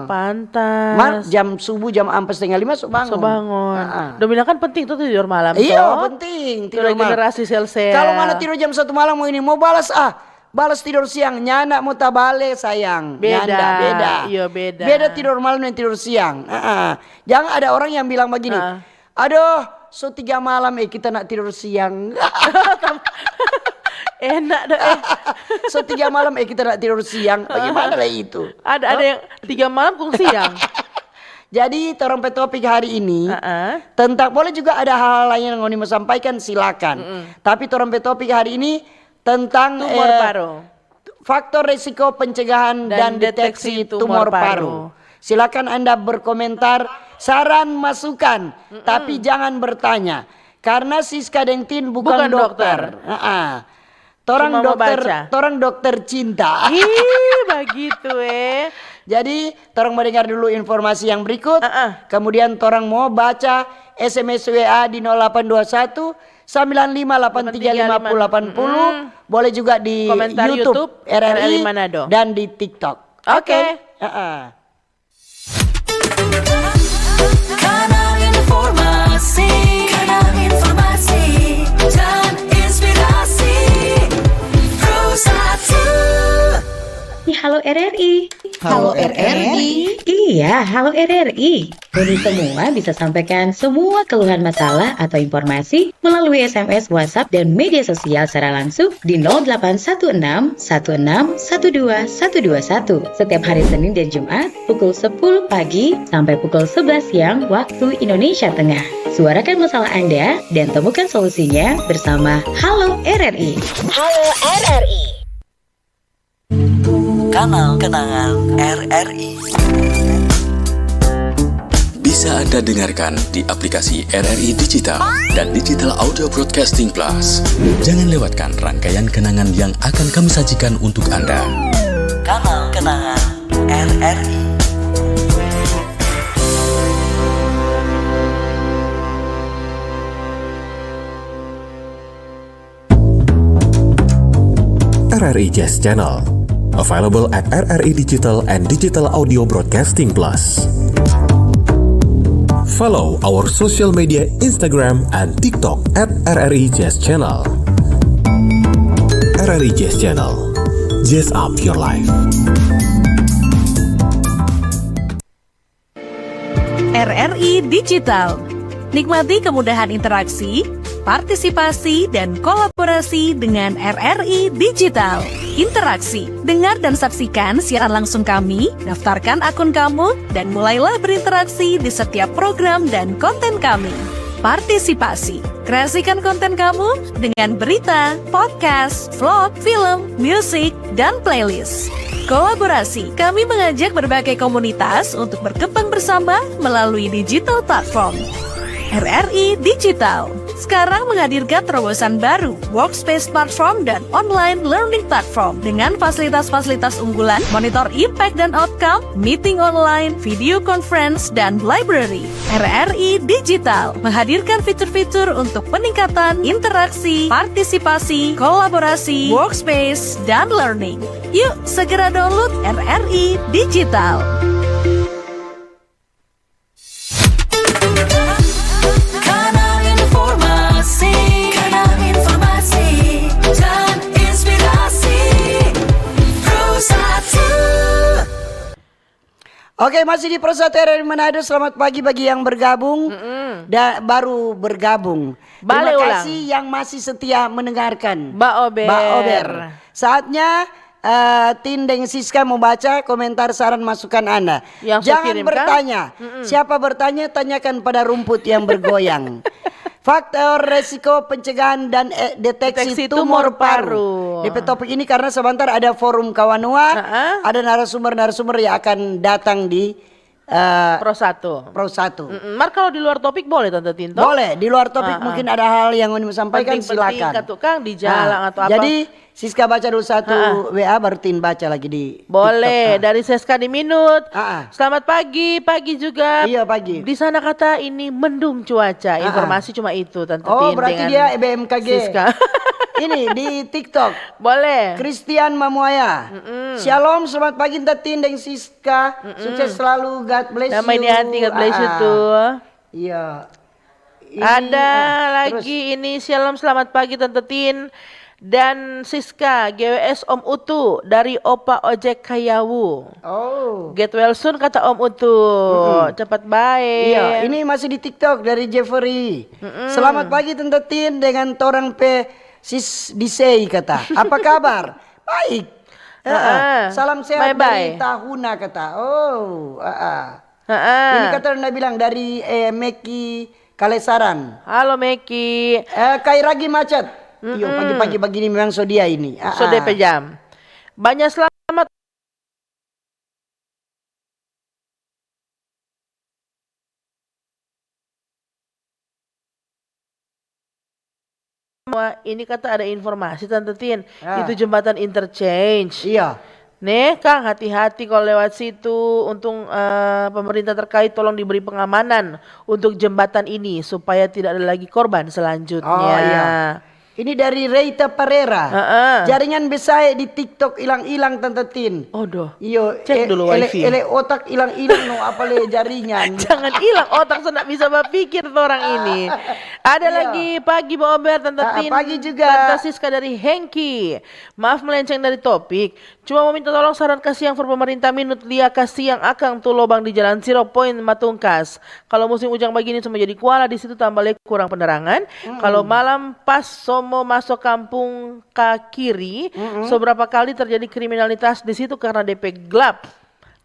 pantas. Mar, jam subuh, jam ampa, setengah lima so bangun. So bangun. Heeh. Dong bilang kan penting tuh tidor malam. Iya, toh? Penting tidor malam. Regenerasi sel-sel. Kalau mana tidor jam satu malam mau ini, mau balas, ah, balas tidor siang, nyanda mau tabale, sayang. Beda. Nyanda, beda. Iya, beda. Beda tidor malam dan tidor siang. Heeh. Jangan ada orang yang bilang begini, "Aduh, so tiga malam, eh, kita nak tidur siang." Enak dong, eh. "So tiga malam, eh, kita nak tidur siang." Bagaimana lah itu? Ada, ada yang tiga malam kong siang. Jadi, torang pe topik hari ini tentang, boleh juga ada hal-hal lain yang ngoni mau sampaikan, silakan. Tapi torang pe topik hari ini tentang, tumor, eh, paru. Faktor risiko pencegahan dan deteksi tumor paru. Silakan Anda berkomentar, saran, masukan, tapi jangan bertanya. Karena Siska deng Tin bukan dokter. Bukan dokter. Heeh. Torang dokter, torang dokter cinta. Ih, bagitu, eh. Jadi, torang mau dengar dulu informasi yang berikut. Heeh. Kemudian torang mau baca S M S W A di nol delapan dua satu, sembilan lima delapan tiga lima puluh delapan puluh. Boleh juga di YouTube, YouTube R R I, R R I Manado, dan di TikTok. Oke. Heeh. Kanal informasi, kanal informasi dan inspirasi. Pro satu. Di Halo R R I. Halo R R I. Iya, halo R R I. Ini semua bisa sampaikan semua keluhan masalah atau informasi melalui S M S, WhatsApp, dan media sosial secara langsung di nol delapan satu enam satu enam satu dua satu dua satu setiap hari Senin dan Jumat pukul sepuluh pagi sampai pukul sebelas siang waktu Indonesia Tengah. Suarakan masalah Anda dan temukan solusinya bersama Halo R R I. Halo R R I. Kanal kenangan R R I. Bisa Anda dengarkan di aplikasi R R I Digital dan Digital Audio Broadcasting Plus. Jangan lewatkan rangkaian kenangan yang akan kami sajikan untuk Anda. Kanal kenangan R R I. R R I Jazz Channel. Available at R R I Digital and Digital Audio Broadcasting Plus. Follow our social media Instagram and TikTok at R R I Jazz Channel. R R I Jazz Channel. Jazz up your life. R R I Digital. Nikmati kemudahan interaksi, partisipasi, dan kolaborasi dengan R R I Digital. Interaksi, dengar dan saksikan siaran langsung kami, daftarkan akun kamu, dan mulailah berinteraksi di setiap program dan konten kami. Partisipasi, kreasikan konten kamu dengan berita, podcast, vlog, film, musik, dan playlist. Kolaborasi, kami mengajak berbagai komunitas untuk berkembang bersama melalui digital platform. R R I Digital sekarang menghadirkan terobosan baru, workspace platform dan online learning platform dengan fasilitas-fasilitas unggulan, monitor impact dan outcome, meeting online, video conference, dan library. R R I Digital menghadirkan fitur-fitur untuk peningkatan interaksi, partisipasi, kolaborasi, workspace, dan learning. Yuk, segera download R R I Digital. Kanal informasi, kanal informasi dan inspirasi. Pro satu. Oke, masih di Pro satu R R I Manado. Selamat pagi bagi yang bergabung dan baru bergabung. Bale ulang. Terima kasih yang masih setia mendengarkan. Ba Ober. Ba Ober. Saatnya, eh, Tin deng Siska mau baca komentar, saran, masukan Anda. Yang so kirim, kan? Jangan bertanya. Mm-mm. Siapa bertanya, tanyakan pada rumput yang bergoyang. Faktor resiko pencegahan dan, eh, deteksi tumor paru. Deteksi tumor paru. D P topik ini karena sebentar ada forum Kawanua, ada narasumber-narasumber yang akan datang di, eh, Pro satu. Pro satu. Mm-mm. Mar, kalau di luar topik boleh, Tante Tinto? Boleh, di luar topik mungkin ada hal yang mau disampaikan, silakan. Penting-penting katu, Kang, di jalan atau apa. Jadi, Siska baca dulu satu W A, baru Tin baca lagi di TikTok. Boleh, dari Seska di Minut. Selamat pagi, pagi juga. Iya, pagi. Di sana kata ini mendung cuaca. Informasi cuma itu, Tante Tin. Oh, berarti dia B M K G. Siska. Ini di TikTok. Boleh. Christian Mamuaya. Mm-mm. Shalom, selamat pagi, Tante Tin deng Siska. Sukses selalu, God bless you. Damai di hati, God bless you too. Iya. Ada lagi ini, shalom, selamat pagi, Tante Tin dan Siska, G W S Om Utu dari Opa Ojek Kayawu. Oh. Get well soon, kata Om Utu. Cepat bae. Iya, ini masih di TikTok dari Jeffrey. Selamat pagi, Tante Tin, dengan torang pe sis Disei, kata. Apa kabar? Baik. Heeh. Salam sehat dari Tahuna, kata. Oh, heeh. Ini kata Nda bilang dari, eh, Meki Kalesaran. Halo, Meki. Eh, Kai Ragi macet. Iyo, pagi-pagi bagini memang so dia ini. So dia pe jam. Banyak selamat. Wah, ini kata ada informasi, Tante Tin. Itu jembatan interchange. Iya. Nih, Kang, hati-hati kalau lewat situ. Untung, eh, pemerintah terkait tolong diberi pengamanan untuk jembatan ini supaya tidak ada lagi korban selanjutnya. Oh, iya. Ini dari Reita Parera. Heeh. Jaringan besae di TikTok ilang-ilang, Tante Tin. Aduh. Iyo, cek dulu wifi. Ele otak ilang-ilang no, apa le jaringan. Jangan ilang otak, so nda bisa bapikir torang ini. Ada lagi pagi, Ba Ober, Tante Tin, pagi juga. Tante Siska dari Hengki. Maaf melenceng dari topik. Cuma mau minta tolong saran kasiang for pemerintah minut lia kasiang akang tu lobang di Jalan Zero Point Matungkas. Kalau musim ujang bagini semua jadi kuala di situ tambah lagi kurang penerangan. Kalau malam pas somo maso kampung ka kiri, so berapa kali terjadi kriminalitas di situ karena depe glap.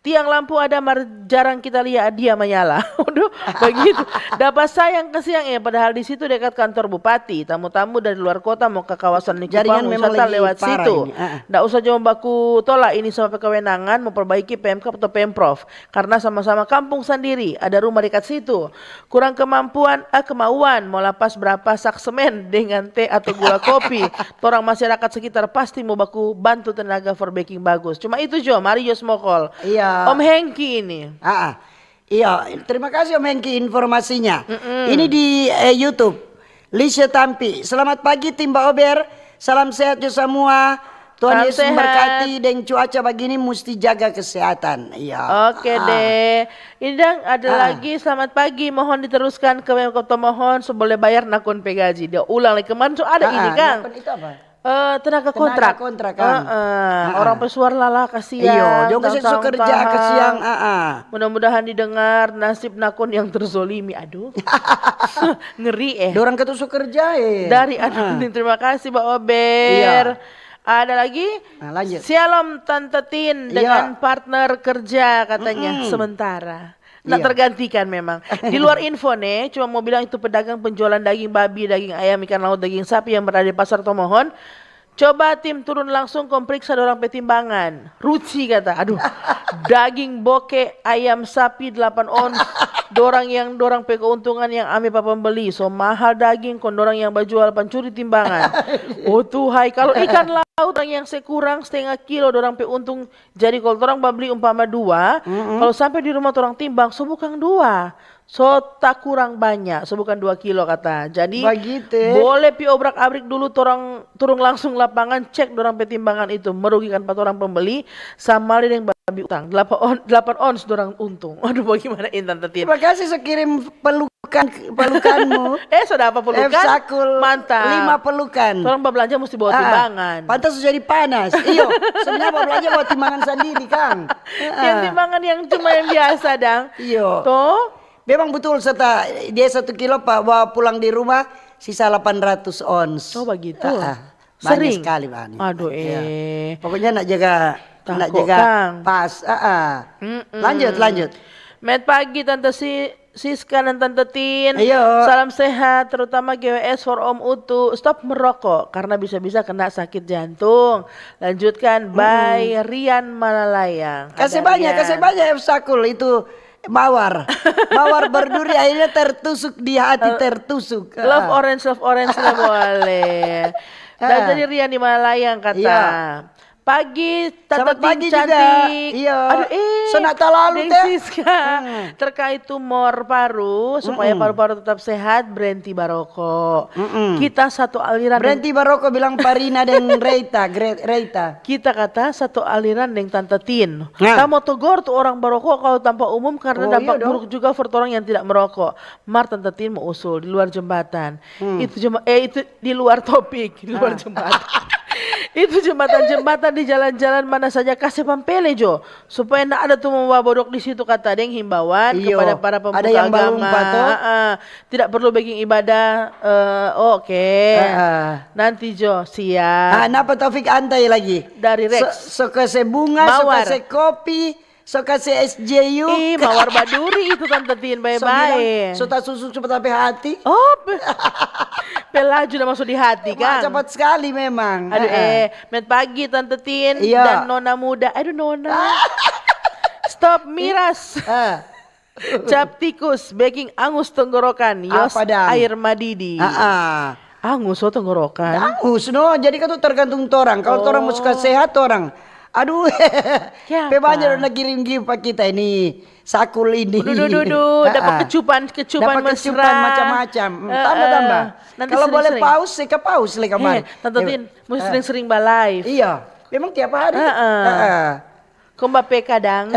Tiang lampu ada mar jarang kita lia dia manyala. Waduh, bagitu. Dapa sayang kasiang, eh, padahal di situ dekat kantor bupati. Tamu-tamu dari luar kota mo ka kawasan Likupang wisata lewat situ. Nda usah jo baku tola ini sama pe kewenangan mo perbaiki Pemkab atau Pemprov. Karena sama-sama kampung sandiri, ada rumah dekat situ. Kurang kemampuan, eh, kemauan mo lapas berapa sak semen dengan teh atau gula kopi. Torang masyarakat sekitar pasti mo baku bantu tenaga for beking bagus. Cuma itu jo, mari jo smokol. Iya. Om Hengki ini. Ah, ah. Iya, terima kasih Om Hengki informasinya. Ini di, eh, YouTube. Lisha Tampi, selamat pagi tim Ba Ober. Salam sehat jo samua. Tuhan Yesus memberkati, deng cuaca bagini musti jaga kesehatan. Iya. Oke deh. Ini dang ada lagi, selamat pagi, mohon diteruskan ke Wemkot, mohon so boleh bayar nakon pe gaji. Dia ulang lagi, kemarin so ada ini, Kang. Nakon itu apa? Eh, tenaga kontrak. Tenaga kontrak, Kang. Heeh. Orang pesuar lala kasiang. Iyo, jong kasiang so kerja, kasiang. Mudah-mudahan didengar nasib nakon yang terzolimi. Aduh. Ngeri, eh. Dorang katu so kerja, eh. Dari Anonim, terima kasih, Ba Ober. Iya. Ada lagi? Nah, lanjut. Shalom, Tante Tin, dengan partner kerja katanya, sementara. Nggak tergantikan memang. Di luar info nih, cuma mau bilang itu pedagang penjualan daging babi, daging ayam, ikan laut, daging sapi yang berada di Pasar Tomohon. Coba tim turun langsung kong periksa dorang pe timbangan. Ruci kata, aduh, daging boke, ayam sapi delapan ons, dorang yang dorang pe keuntungan yang ame pa pembeli. So mahal daging, kong dorang yang bajual pancuri timbangan. Oh Tuhai, kalau ikan laut orang yang sekurang setengah kilo dorang pe untung. Jadi kalau torang babli umpama dua, kalau sampe di rumah torang timbang, so bukang dua, so takurang banya, so bukang dua kilo kata. Jadi boleh pi obrak-abrik dulu, torang turung langsung lapangan, cek dorang pe timbangan itu, merugikan pa torang pembeli, sama lei deng babi utang. Delapan on-, delapan ons dorang untung. Aduh, bagimana ini, Tante Tin? Terima kasih so kirim pelukan, pelukanmu. Eh, so dapa pelukan? F Sakul. Mantap. Lima pelukan. Torang bablanja musti bawa timbangan. Pantas so jadi panas. Iyo, sebenarnya bablanja bawa timbangan sandiri, Kang. Yang timbangan yang cuma yang biasa dang. Iyo. Toh? Memang betul, serta dia satu kilo pa bawa pulang di rumah, sisa delapan ratus ons. Oh, bagitu. Banyak sekali, banyak. Aduh, eh. Pokoknya nak jaga, nak jaga pas. Lanjut, lanjut. Met pagi, Tante Si-, Siska dan Tante Tin. Ayo. Salam sehat, terutama G W S for Om Utu. Stop merokok, karena bisa-bisa kena sakit jantung. Lanjutkan, by Rian Malalayang. Kasih banyak, kasih banyak, F Sakul. Itu mawar. Mawar berduri akhirnya tertusuk di hati, tertusuk. Love orange, love orange lah boleh. Dan jadi Rian di Malalayang kata. Iya. Pagi, Tante Tin cantik. Iya. Aduh, eh, so nak talalu, Deng Siska. Terkait tumor paru, supaya paru-paru tetap sehat, berhenti baroko. Kita satu aliran. Berhenti baroko, bilang Parina deng Reita, Gre-, Reita. Kita kata satu aliran deng Tante Tin. Nah. Kita mo togor tu orang baroko kalau tampa umum karena dampak buruk juga for orang yang tidak merokok. Mar Tante Tin mo usul di luar jembatan. Itu jema-, eh, itu di luar topik, di luar jembatan. Itu jembatan-jembatan di jalan-jalan mana saja kase pampele jo, supaya nda ada tu mo babodok di situ kata deng himbauan kepada para pemuka agama. Ada yang balumpa to. Heeh. Tidak perlu beking ibadah, eh, oke. Heeh. Nanti jo, siap. Ah, napa Taufik Antai lagi? Dari Rex. So, so kase bunga, so kase kopi, so kase S J U. Ih, mawar baduri itu Tante Tin, bae-bae. So tasusu cepat sampai hati. Oh, pe-, pelaju udah masuk di hati, kan? Cepat sekali memang. Aduh, eh, met pagi, Tante Tin dan Nona Muda. Aduh, Nona. Stop miras. Cap tikus, beking angus tenggorokan, yos air madidi. Angus, oh, tenggorokan. Angus, no. Jadi kan tu tergantung torang. Kalau torang mau suka sehat, torang. Aduh, pe banyak dong kirim gift pa kita ini. Sakul ini. Duh, duh, duh, duh. Dapat kecupan, kecupan mesra. Dapat kecupan macam-macam. Tambah, tambah. Kalau boleh paus, saya ke paus lagi kemarin. Tante Tin, mesti sering-sering ba-live. Iya, memang tiap hari. Kong ba-P K dang.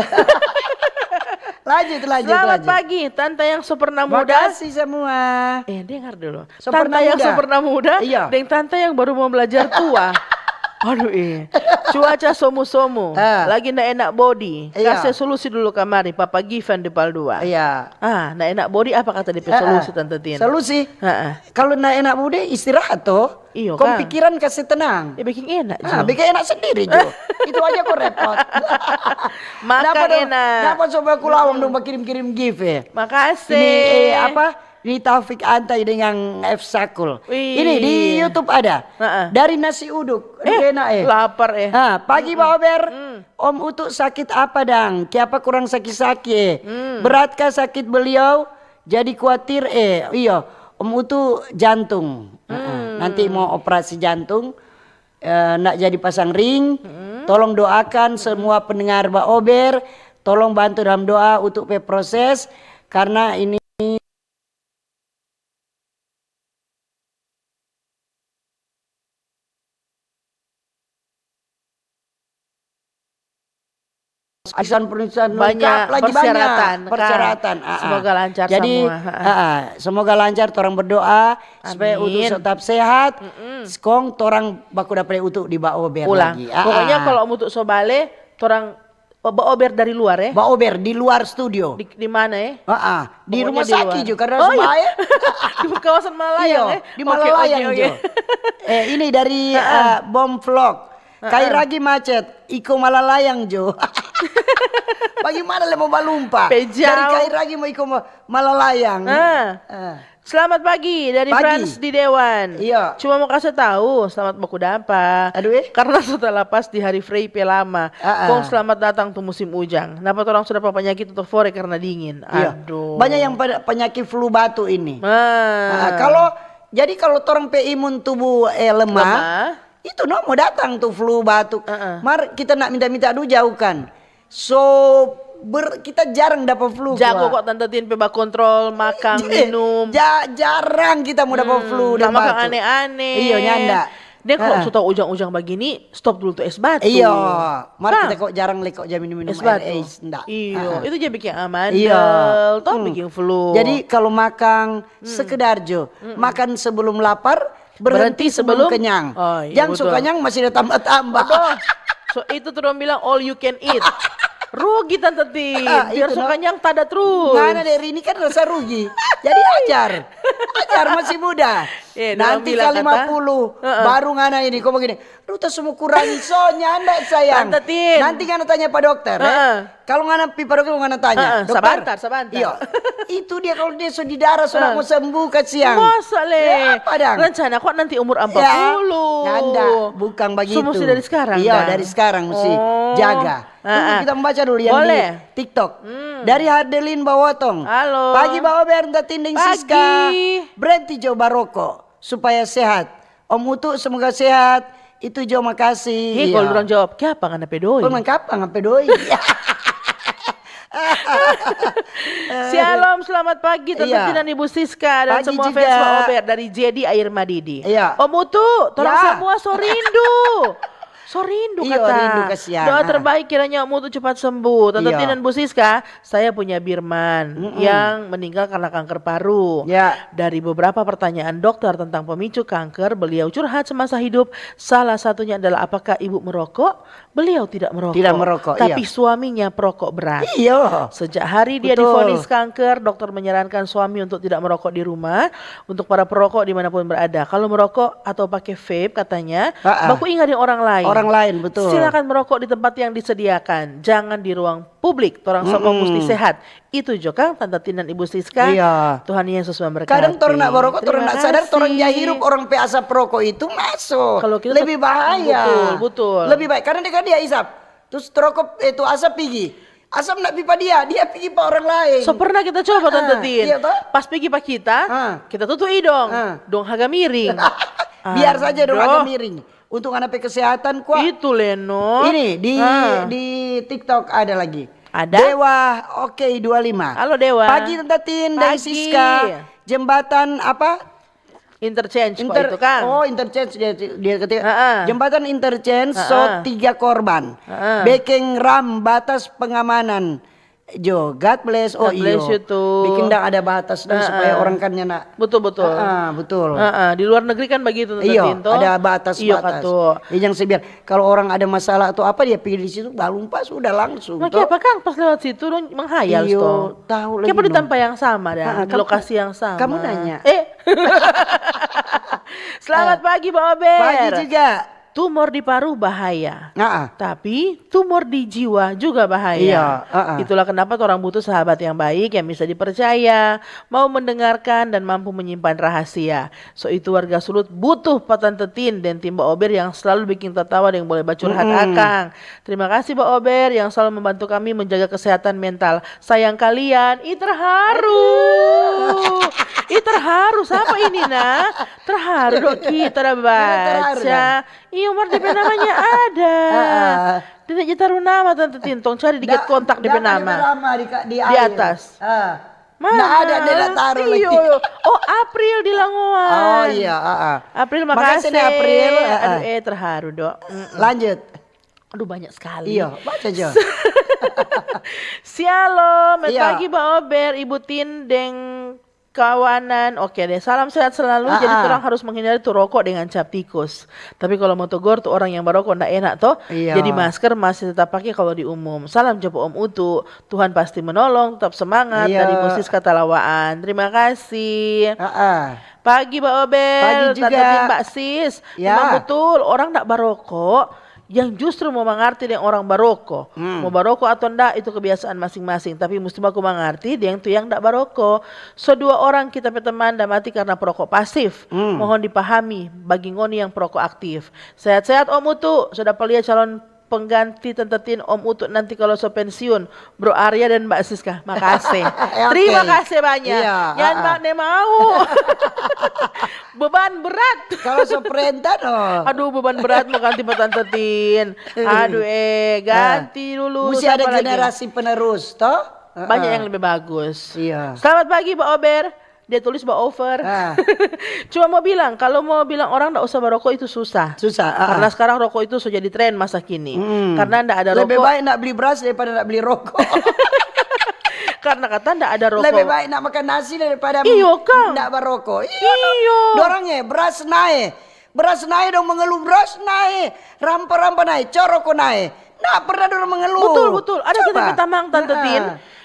Lanjut, lanjut, Selamat lanjut. pagi, Tanta yang so pernah muda. Makasih semua. Eh, dengar dulu. So Tanta pernah yang muda. so pernah muda Iya. deng Tanta yang baru mau belajar tua. Aduh, eh. Cuaca somu-somu. Ah. Lagi nda enak body. Iya. Kasih solusi dulu kamari, Papa Given di Pal dua. Iya. Ah, nda enak body apa kata dia pe Ah, ah. solusi, Tanta Tin? Solusi? Heeh. Kalau nda enak body, istirahat toh. Iyo, Kong kan? pikiran kasih tenang. Ya, bikin enak Ah, juga. bikin enak sendiri jo. Itu aja kok repot. Makan Napa dong? enak. Napa coba aku lawang dong bakirim-kirim gift ya? Makasih. Ini, eh, apa? Ini Taufik Antai dengan F Sakul. Wih. Ini di YouTube ada. Heeh. Dari nasi uduk. Aduh, Eh, enak, eh. lapar, eh. Ah, pagi, Pak Ober. Mm. Om Utu sakit apa dang? Kiapa kurang saki-saki, eh? Mm. Beratkah sakit beliau? Jadi kuatir, eh. Iyo, Om Utu jantung. Heeh. Mm. Nanti mau operasi jantung, eh, nak jadi pasang ring. Mm. Tolong doakan semua pendengar Ba Ober. Tolong bantu dalam doa untuk pe proses. Karena ini Arisan-perisan Banyak lengkap lagi, persyaratan, banyak Kak. persyaratan. Ah, ah. Semoga lancar Jadi, semua. Ah, ah. ah, ah, semoga lancar, torang berdoa supaya Amin. Utu tetap sehat. Mm-mm. Kong torang baku dapa Utu di Ba Ober Pulang. lagi. Ah, Pokoknya ah. kalau Utu so bale, torang Ba Ober dari luar, eh? Ba Ober di luar studio. Di, di mana, eh? Ah, ah. Di Pokoknya rumah di sakit luar. juga, karena Oh, iya. semua, eh. Di kawasan Malalayang, Iyo, eh? di Oke, Malalayang oke, oke. jo. Eh, ini dari, Heeh. eh, Bom Vlog. Heeh. Kairagi macet, iko Malalayang jo. Bagaimana le mo balumpa? Pe Dari jauh. Kairagi mo iko Ma-, Malalayang. Ah. Ah. Selamat pagi dari Pagi. Frans di Dewan. Iya. Cuma mau kasih tahu, selamat baku dapa. Aduh, eh. Karena so talapas di hari Frei pe lama. Ah, ah. Kong selamat datang tu musim ujang. Napa torang sudah papanyaki tu fore karena dingin? Iya. Aduh. Banyak yang pada panyaki flu batu ini. Ah. Ah, kalau, jadi kalau torang pe imun tubuh, eh, lemah, Lemah. itu no mo datang tu flu batu. Ah, ah. Mar kita nak minta-minta, aduh, jauhkan. So, ber-, kita jarang dapa flu, Jago Kak. kok Tanta Tin pe bakontrol, makang, Je-, minum. ja-, jarang kita mo dapa Hmm, flu deng nda makang batu. aneh-aneh. Iyo, nyanda. Deng kalo Heeh. su tau ujang-ujang bagini, stop dulu tu es batu. Iyo, mar Kang. kita kok jarang le kok ja minum-minum Es aer batu. es, nda. Iyo, Heeh. itu ja biking amandel, Iyo. toh Hmm. biking flu. Jadi, kalo makang Hmm. sekedar jo, Mm-mm. makan sebelum lapar, Berhenti Berhenti sebelum sebelum kenyang. Oh, iya, Jang so betul. kenyang masih ada tambah-tambah. Aduh, so itu tu dong bilang all you can eat. Rugi Tanta Tin, Ah, biar itu so no. kenyang tada terus. Ngana dari ini kan rasa rugi. Jadi ajar. Ajar masih muda. Eh, dong Nanti bilang kali kata, lima puluh, heeh. baru ngana ini. Kau begini, "Ruta semua kurangi, so nyanda sayang." Tanta Tin. Nanti ngana tanya pa dokter, eh. Heeh. Kalau ngana pi pa dokter, ngana tanya, Heeh, "Dokter, sabantar, sabantar. iyo, itu dia kalau dia so di darah, so Heeh. nak mo sembuh, kasiang." Masa le? Ya, apa dang? Rencana kok nanti umur Ya, ampat puluh. nyanda, bukang bagitu. Semua sudah dari sekarang, Iyo, dah? dari sekarang mesti Oh. jaga. Tunggu, Heeh. kita membaca dulu yang Boleh. di TikTok. Hmm. Dari Hardelin Bawotong. Halo. Pagi, Bawa Ber, Nta Tinding, Pagi. Siska. Berhenti jo baroko supaya sehat. Om Utu, semoga sehat. Itu jo, makasih. Hei, Iya. kalau dorang jawab, "Kiapa ngana pe doi?" Kau main kapa ngana pe doi? Shalom, selamat pagi, Tante Iya. Tina dan Ibu Siska, dan Pagi semua juga. fans Pak Ober dari J D Air Madidi. Iya. Om Utu, torang Ya. semua so rindu. So rindu, Iyo, kata. rindu, kasihan. Doa Ah. terbaik kiranya Om Utu cepat sembuh. Tante Iya. Tina dan Bu Siska, saya punya birman Mm-mm. yang meninggal karena kanker paru. Ya. Dari beberapa pertanyaan dokter tentang pemicu kanker, beliau curhat semasa hidup. Salah satunya adalah, apakah ibu merokok? Beliau tidak merokok. Tidak merokok, Tapi iya. suaminya perokok berat. Iya. Sejak hari dia Betul. divonis kanker, dokter menyarankan suami untuk tidak merokok di rumah, untuk para perokok dimanapun berada. Kalau merokok atau pakai vape, katanya, Ah, ah. baku ingat deng orang lain. Orang lain, betul. Silakan merokok di tempat yang disediakan, jangan di ruang publik. Torang semua Mm-mm. musti sehat. Itu jo kang, Tante Tina dan Ibu Siska. Iya. Tuhan Yesus memberkati. Kadang torang nak barokok, torang Terima nak sadar, torang kasih. ja hirup orang pe asap rokok itu masuk. Kalau kita Lebih tet-, bahaya. betul, betul. Lebih baik. Karena dia kan dia isap. Terus rokok, eh, tu asap pigi. Asap nak pi pa dia, dia pigi pa orang lain. So pernah kita coba, Tante Ah, Tin. iya toh? Pas pigi pa kita, Ah. kita tutu idong. Ah. Dong haga miring. Biar saja dong haga Aduh. miring. Untuk ngana pe kesehatan, kwa. Itu, Leno. Ini, di, Ah. di TikTok ada lagi. Ada? Dewa, oke, dua lima. Halo, Dewa. Pagi, Tante Tin, dari Pagi. Siska. Jembatan apa? Interchange, kwa Inter-, itu, Kang. oh, interchange dia, dia ketik. Heeh. Jembatan interchange, so Heeh. tiga korban. Heeh. Bekeng ram batas pengamanan. Jo, God bless. Oh, God bless iyo. You too. Bikin dang ada batas dang supaya orang kan nyanda. Betul, betul. Ah, betul. Ah, ah. Di luar negeri kan begitu, Tante Iyo, Tin, toh? Ada batas-batas. Iyo, katu. Ya, jangan sebiar kalau orang ada masalah atau apa, dia pergi di situ, balum pas, udah langsung. Nah, apa kang pas lewat situ dong menghayal, Iyo, toh? Tahu lagi. Kayak di No. Tempat yang sama dah, Ah, ah, di kamu- lokasi yang sama. Kamu nanya. Eh. Selamat pagi, Bang Ober. Pagi juga. Tumor di paru bahaya. Ah, ah. Tapi tumor di jiwa juga bahaya. Iya, heeh. Itulah kenapa orang butuh sahabat yang baik, yang bisa dipercaya, mau mendengarkan dan mampu menyimpan rahasia. So itu warga Sulut butuh pa Tante Tin dan tim Ba Ober yang selalu bikin tertawa dan boleh bacurhat akang. Terima kasih Ba Ober yang selalu membantu kami menjaga kesehatan mental. Sayang kalian, ih terharu. Ih terharu, siapa ini nah? Terharu dong kita da Terharu, baca. Iyo, mar depe namanya ada. Ah, ah. Dia tak taru nama Tante Tin, tong cari di get kontak depe nama. Nama di, ka- di Di air. Atas. Ah. Mana? Nggak ada, dia nggak taruh lagi. Iyo. Oh, April di Langowan. Oh iya, ah, ah. April, Makasih makasih. nih, April. Ah, ah. Aduh, eh terharu dong. Mm. Lanjut. Aduh, banyak sekali. Iya, baca jo. Shalom, selamat Iya. Pagi Ba Ober, Ibu Tin deng kawanan. Oke deh, salam sehat selalu. Jadi Ah, ah. Torang harus menghindari tu rokok dengan cap tikus. Tapi kalau mau tegor tu orang yang barokok ndak enak toh. Iya. Jadi masker masih tetap pakai kalau di umum. Salam jo pa Om Utu. Tuhan pasti menolong. Tetap semangat. Iya. Dari Musis Katalawaan. Terima kasih. Ah, ah. Pagi Ba Ober, Pagi juga. Tante Tin, Mbak Sis. Ya. Memang betul, orang ndak barokok yang justru mau mangarti deng orang baroko. Hmm. Mau baroko atau ndak, itu kebiasaan masing-masing. Tapi musti baku mangarti deng tu yang ndak baroko. So dua orang kita pe teman da mati karena perokok pasif. Hmm. Mohon dipahami bagi ngoni yang perokok aktif. Sehat-sehat Om Utu, so dapa lia calon pengganti Tante Tin, Om Utu nanti kalau so pensiun, Bro Arya dan Mbak Siska. Makasih. Oke. Terima kasih banyak. Iya, Jangan ah, ah. Mbak ne mau. Beban berat. Kalau so perintah no. Aduh, beban berat mau ganti pa Tante Tin. Aduh, eh, ganti dulu. Mesti Siapa ada lagi? Generasi penerus, toh? Banyak Ah, yang lebih bagus. Iya. Selamat pagi, Ba Ober. Dia tulis Ba Over. Ah. Cuma mau bilang, kalau mau bilang orang ndak usah barokok itu susah. Susah, ah, Karena ah. Sekarang rokok itu so jadi tren masa kini. Hmm. Karena ndak ada Lebih rokok. Baik ndak beli beras daripada ndak beli rokok. Karena kata ndak ada rokok. Lebih baik ndak makan nasi daripada Iyo, Kang. Ndak barokok. Iyo. Iyo. Dorang eh beras nae. Beras nae dong mengeluh, beras nae. Rampa-rampa nae, co rokok nae. Ndak pernah dorang mengeluh. Betul, betul. Ada kita Coba. pe tamang Tante Nah. Tin.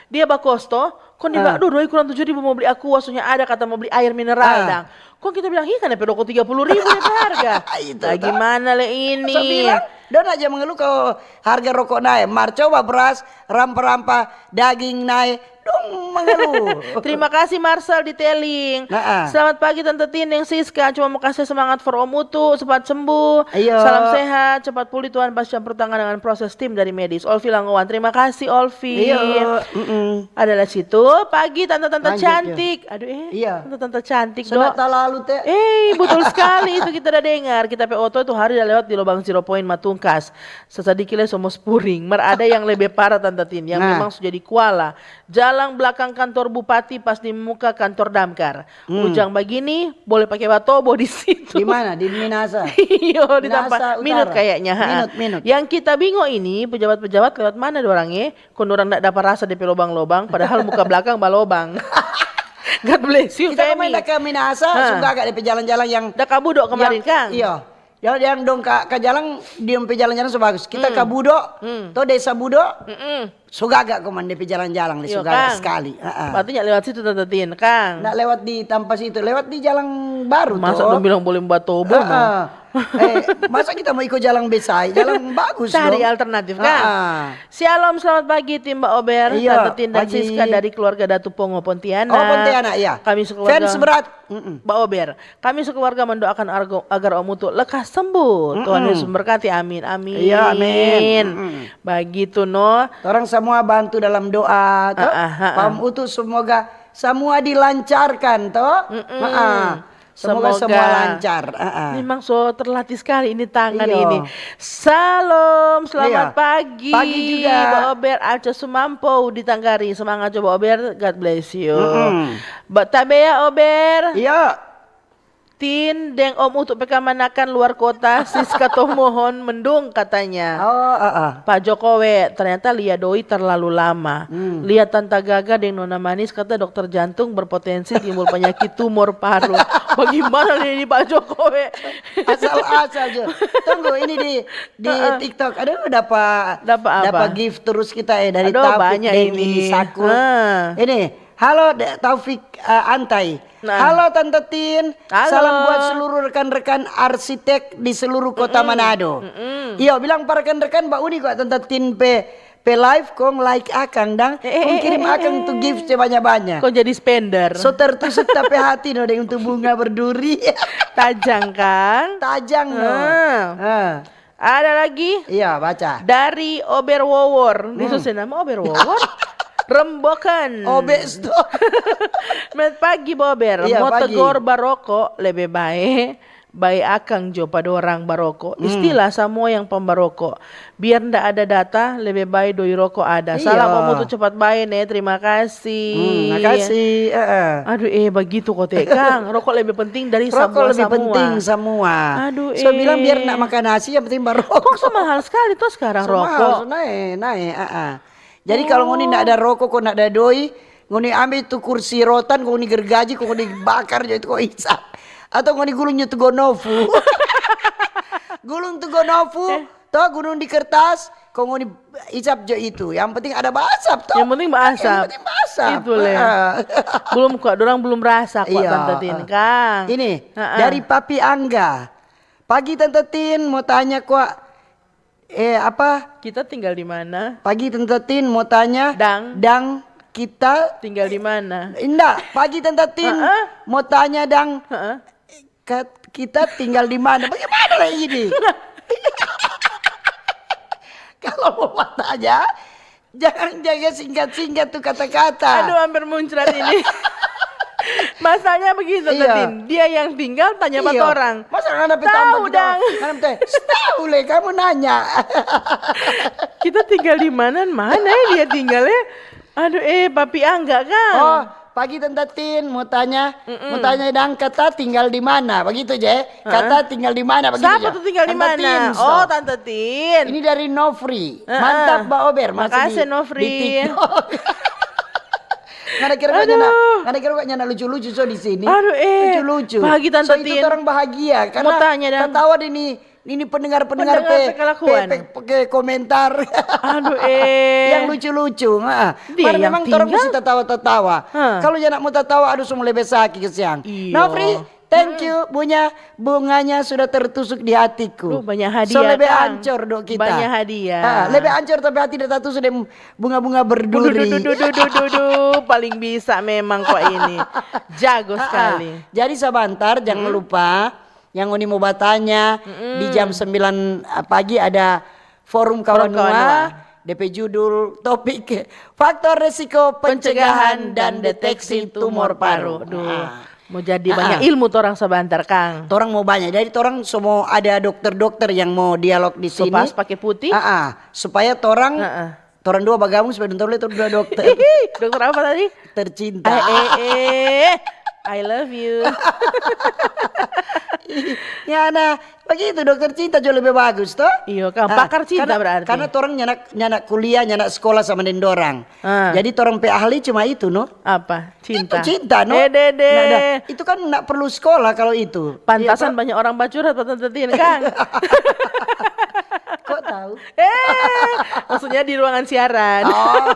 Dia ba kos to. Kon dia bilang, "Aduh, doi kurang tujuh ribu mau beli aqua, soalnya ada kata mau beli air mineral Ah. dang." Kon kita bilang, "Ih, kan depe rokok tiga puluh ribu depe harga." Itu toh. Gimana le ini? So bilang, dong aja mengeluh kalau harga rokok naik. Mar coba beras, rampa-rampa, daging naik, dong mengeluh. Terima kasih Marcel di Teling. Nah, ah. Selamat pagi Tante Tin deng Siska. Cuma mau kasih semangat for Om Utu, cepat sembuh. Ayo. Salam sehat, cepat pulih, Tuhan pasti campur tangan dengan proses tim dari medis. Olvi Langowan. Terima kasih Olvi. Iya, mm-mm. Adalah situ pagi tante-tante Lanjut, cantik. Aduh eh, Iya. tante-tante cantik Sudah dok. talalu te. Eh, betul sekali itu kita udah dengar. Kita pe oto itu hari udah lewat di lobang zero point Matungkas. Sesadiki le somos puring. Mar ada yang lebih parah Tante Tin, yang Nah. memang sudah di kuala. Jalan belakang kantor bupati pas di muka kantor damkar. Hmm. Ujang begini, boleh pakai batobo di situ. Di mana? Di Minasa. Iyo, di Minasa Tampa Utara. Minut kayaknya, ha. Minut, minut. Yang kita bingung ini, pejabat-pejabat lewat mana dorang, eh? Kon dorang ndak dapa rasa depe lobang-lobang, padahal muka belakang balobang. God bless you, Kita Femi. kemarin ke Minasa, Ha. suka agak depe jalan-jalan yang Da kabudo kemarin, yang, Kang? Iya. Yang, yang dong ka, ka jalan, diem pe jalan-jalan so bagus. Kita Hmm. ka Budo, Hmm. to desa Budo, Mm-mm. so gaga koman depe jalan-jalan, Iyo, so gaga Kang. Sekali. Heeh. Berarti nggak lewat situ, Tante Tin, Kang? Nggak lewat di tampa situ, lewat di jalan baru Masa toh. dong bilang boleh batobo, no? Heeh. Eh, masa kita mau ikut jalan besai, jalan bagus Cari dong. alternatif, Kang. Heeh. Shalom, selamat pagi tim Mbak Ober, Iya, Tante Tin dan pagi. Siska dari keluarga Datu Pongo Pontianak. Oh, Pontianak, iya. Kami sekeluarga. Fans berat. Mm-mm. Mbak Ober, kami sekeluarga mendoakan argo- agar Om Utu lekas sembuh. Tuhan Mm-mm. Yesus memberkati. Amin, amin. Iya, amin. Mm-mm. Begitu, no. Orang semua bantu dalam doa, toh. Ah, ah, ah, ah. Pam Utu semoga semua dilancarkan, toh. Mm-mm. Heeh. Semoga, Semoga. Semua lancar. Heeh. Memang so terlatih sekali ini tangan Iya. ini. Shalom, selamat Iya. Pagi. Pagi juga. Ba Ober Aca Sumampo di Tanggari. Semangat coba Ober, God bless you. Mm-mm. Ba Tabea Ober. Iya. Tin deng Om Utu pe kamanakan luar kota, Siska Tomohon mendung katanya. Oh, ah, ah. Pak Jokowi, ternyata lia doi terlalu lama. Hmm. Lia Tanta Gaga deng Nona Manis, kata dokter jantung berpotensi timbul penyakit tumor paru. Bagaimana nih ini Pak Jokowi? Asal-asal jo. Tunggu, ini di di Heeh. TikTok. Aduh, dapat Dapat apa? dapat gift terus kita, eh, dari Aduh, Taufik banyak deng ini. Sakur. Hah. Ini, halo, De- Taufik, eh, Antai. Nah. Halo, Tante Tin. Halo. Salam buat seluruh rekan-rekan arsitek di seluruh kota Manado. Iyo, bilang pa rekan-rekan ba uni kwa Tante Tin pe pe live, kong like akang dang. Eh, eh, Kong eh, kirim eh, akang tu eh. gift sebanyak-banyak. Kok jadi spender? So tertusuk ta pe hati no deng tu bunga berduri. Tajang kan? Tajang no. Ah. Ah. Ada lagi Iya, baca. Dari Ober Wowor. Dia susun nama Ober Wowor. Rembokan. Obes tu. Selamat pagi Bober. Iya, Mo pagi. Tegor baroko lebe bae. Bae akang jo pa dorang baroko. Istilah samua yang pambaroko. Biar nda ada data, lebe bae doi roko ada. Salam Iya. Om Utu cepat bae ne. Terima kasih. Hmm, makasih. Eh, eh. Aduh eh, bagitu kote kang. Roko lebe penting dari Rokok samua lebih samua. Penting semua. Aduh, So bilang biar eh. Nak makan nasi, yang penting Kok barokok. so mahal sekali tuh sekarang So mahal, rokok? So naik, naik. Ah, ah. Jadi kalau ngoni ndak ada rokok, kok ndak ada doi, ngoni ambil itu kursi rotan, kok ngoni gergaji, kok ngoni bakar jadi kok isap. Atau ngoni gulung itu gonofu. Gulung tu gonofu, Eh. Toh gunung di kertas, kong ngoni isap jo itu. Yang penting ada basap toh. Yang penting basap. Yang penting basap. Itu le. Ah. Belum kok, dorang belum rasa kok Iya, Tante Tin ah. kang. Ini Ah, ah. dari Papi Angga. Pagi Tante Tin, mau tanya kok. Eh, apa? Kita tinggal di mana? Pagi Tante Tin, mau tanya. Dang. Dang kita. Tinggal di mana? Indah, pagi Tante Tin, Ah, ah. Mau tanya dang. Heeh. Kat- kita tinggal di mana? Bagaimana lah ini? Kalau mau tanya, jangan jaga singkat-singkat tuh kata-kata. Aduh, hampir muncrat ini. Masalahnya begitu, Iya. Tin. Dia yang tinggal, tanya sama Iya. orang. Masa ngana pe Tahu tambah kita, dang. Ngana pe tanya, tahu le, kamu nanya. Kita tinggal di mana? Mana ya dia tinggal ya? Aduh, eh, Papi Angga kan? Oh, pagi Tante Tin, mau tanya, mau tanya dang, kata tinggal di mana? Begitu je. Kata tinggal di mana? Begitu Siapa je. tuh tinggal di Tante mana? Tin, Oh, so. Tante Tin. Ini dari Nofri. Heeh. Mantap, Ba Ober. Masih Makasih, di, Nofri. Di TikTok. Ngana kira kok nyana, ngana kira kok nyana lucu-lucu so di sini. Aduh, eh. Lucu-lucu. Bahagia, Tante So itu Tin. orang bahagia karena Mau tanya dang. Tatawa di ni, ini pendengar-pendengar Pendengar pe, pe kelakuan. Pe, pe, pe komentar. Aduh, eh. Yang lucu-lucu. Heeh. Dia Mar yang memang orang tinggal. Mesti tatawa-tatawa. Hah. Kalau nyana mau tatawa, aduh, semua lebih sakit kesiang. Iyo. Nofri, thank you, bunya bunganya sudah tertusuk di hatiku. Duh, banyak hadiah, So lebih Kang. Ancor do kita. Banyak hadiah. Ah, lebih ancor tapi hati udah tertusuk deng bunga-bunga Duh, duh, berduri. duh, duh, duh, duh, duh, duh. Paling bisa memang kok ini. Jago Ah, ah. sekali. Jadi sabantar, jangan lupa yang ngoni mau batanya di jam sembilan pagi ada forum Forum Kawanua, Kawanua. D P judul topik faktor resiko pencegahan dan deteksi tumor paru. Duh, Ah. mau jadi Ah, banyak ah. Ilmu torang sabantar, Kang. Torang mau banyak. Jadi torang semua ada dokter-dokter yang mau dialog di sini. Sopas pakai putih. Ah, ah. Supaya torang Ah, ah. torang dua bagabung supaya dong tahu le torang dua dokter. Dokter apa tadi? Tercinta. Eh, eh, eh. I love you. Ya, nah, begitu dokter cinta jauh lebih bagus toh. Iyo, Kang. Ah, Pakar cinta karena, berarti. Karena torang nyana, nyana kuliah, nyana sekolah sama deng dorang. Ah. Jadi torang pe ahli cuma itu no. Apa? Cinta. Itu cinta no. Eh, dede. Nah, dah. Itu kan nggak perlu sekolah kalau itu. Pantasan Iya, banyak orang bacurhat, Tante Tin, Kang. Kok tahu? Eh, maksudnya di ruangan siaran. Oh.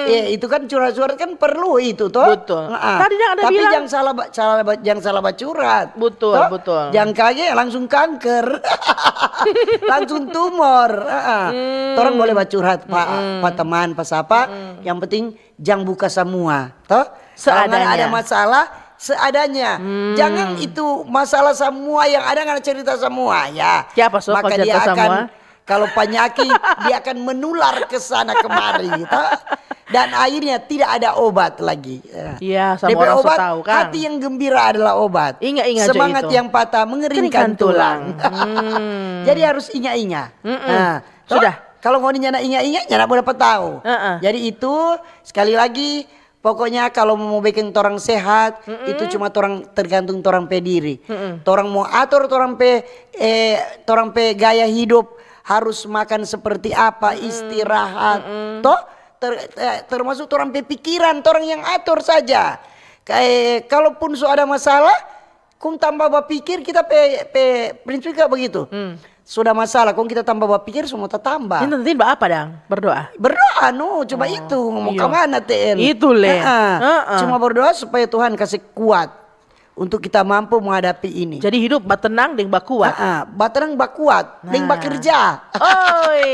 Iya, itu kan curhat-curhat kan perlu itu toh. Betul. Heeh. Tadi yang ada Tapi bilang. Jangan salah ba- salah ba- jangan salah bacurhat. Betul, Toh? Betul. Jangan kage langsung kanker. Langsung tumor. Heeh. Hmm. Orang boleh bacurhat pa, pa teman, pa sapa. Yang penting jangan buka semua, toh? Kalau Seadanya. Ada masalah, seadanya. Hmm. Jangan itu masalah semua yang ada ngana cerita semua, ya. Siapa so Maka kau dia cerita akan semua? Kalau penyakit, dia akan menular ke sana kemari, toh? Dan akhirnya tidak ada obat lagi. Ya. Iya, sama Depe orang so obat, tahu, Kang. Hati yang gembira adalah obat. Ingat-ingat jo Semangat itu. Yang patah mengeringkan Keringkan tulang. tulang. Hmm. Jadi harus ingat-ingat. Mm-mm. Nah, toh, Sudah. Kalau ngoni nyana ingat-ingat, nyana mau dapat tahu. Heeh. Jadi itu sekali lagi Pokoknya kalau mau bikin torang sehat, itu cuma torang, tergantung torang pe diri. Torang mau ator torang pe, eh, torang pe gaya hidup, harus makan seperti apa, istirahat, toh? Ter-, eh, termasuk torang pe pikiran, torang yang ator saja. Kayak kalaupun so ada masalah, kong tamba bapikir, kita pe, pe prinsip ka bagitu. Sudah masalah, kong kita tamba bapikir, so mo tatamba. Ini tentuin ba apa dang? Berdoa. Berdoa, no, coba itu, mo kamana, T L? Itu le. Heeh. Heeh. Cuma berdoa supaya Tuhan kasih kuat untuk kita mampu menghadapi ini. Jadi hidup batenang deng bakuat. Heeh, batenang bakuat, deng bakerja. Oi.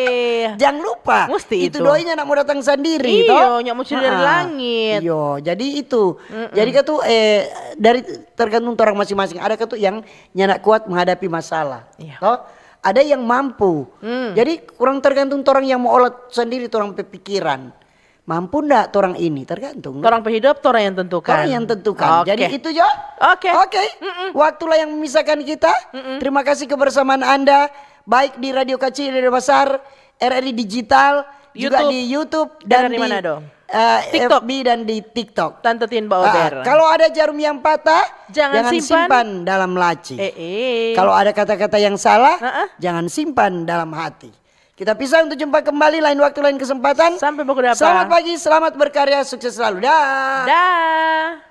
Jang lupa, musti itu doanya nak mo datang sandiri, toh? Iyo, nyak musti dari langit. Iyo, jadi itu. Jadi katu, eh, dari tergantung orang masing-masing. Ada katu yang nyanda kuat menghadapi masalah, toh? Ada yang mampu. Jadi kurang tergantung orang yang mau olah sendiri orang pe pikiran. Mampu nda torang ini? Tergantung. Torang pe hidup, torang yang tentukan. Torang yang tentukan. Oke. Jadi itu jo. Oke. Oke. Waktulah yang memisahkan kita. Terima kasih kebersamaan Anda, baik di Radio Kacil, Radio Besar, R R I Digital, juga di YouTube dan di, eh, F B dan di TikTok. Tante Tin Baober. Ah, kalau ada jarum yang patah, jangan simpan dalam laci. Eh, eh. Kalau ada kata-kata yang salah, jangan simpan dalam hati. Kita pisah untuk jumpa kembali lain waktu, lain kesempatan. Sampai baku dapa. Selamat pagi, selamat berkarya, sukses selalu. Dah. Dah.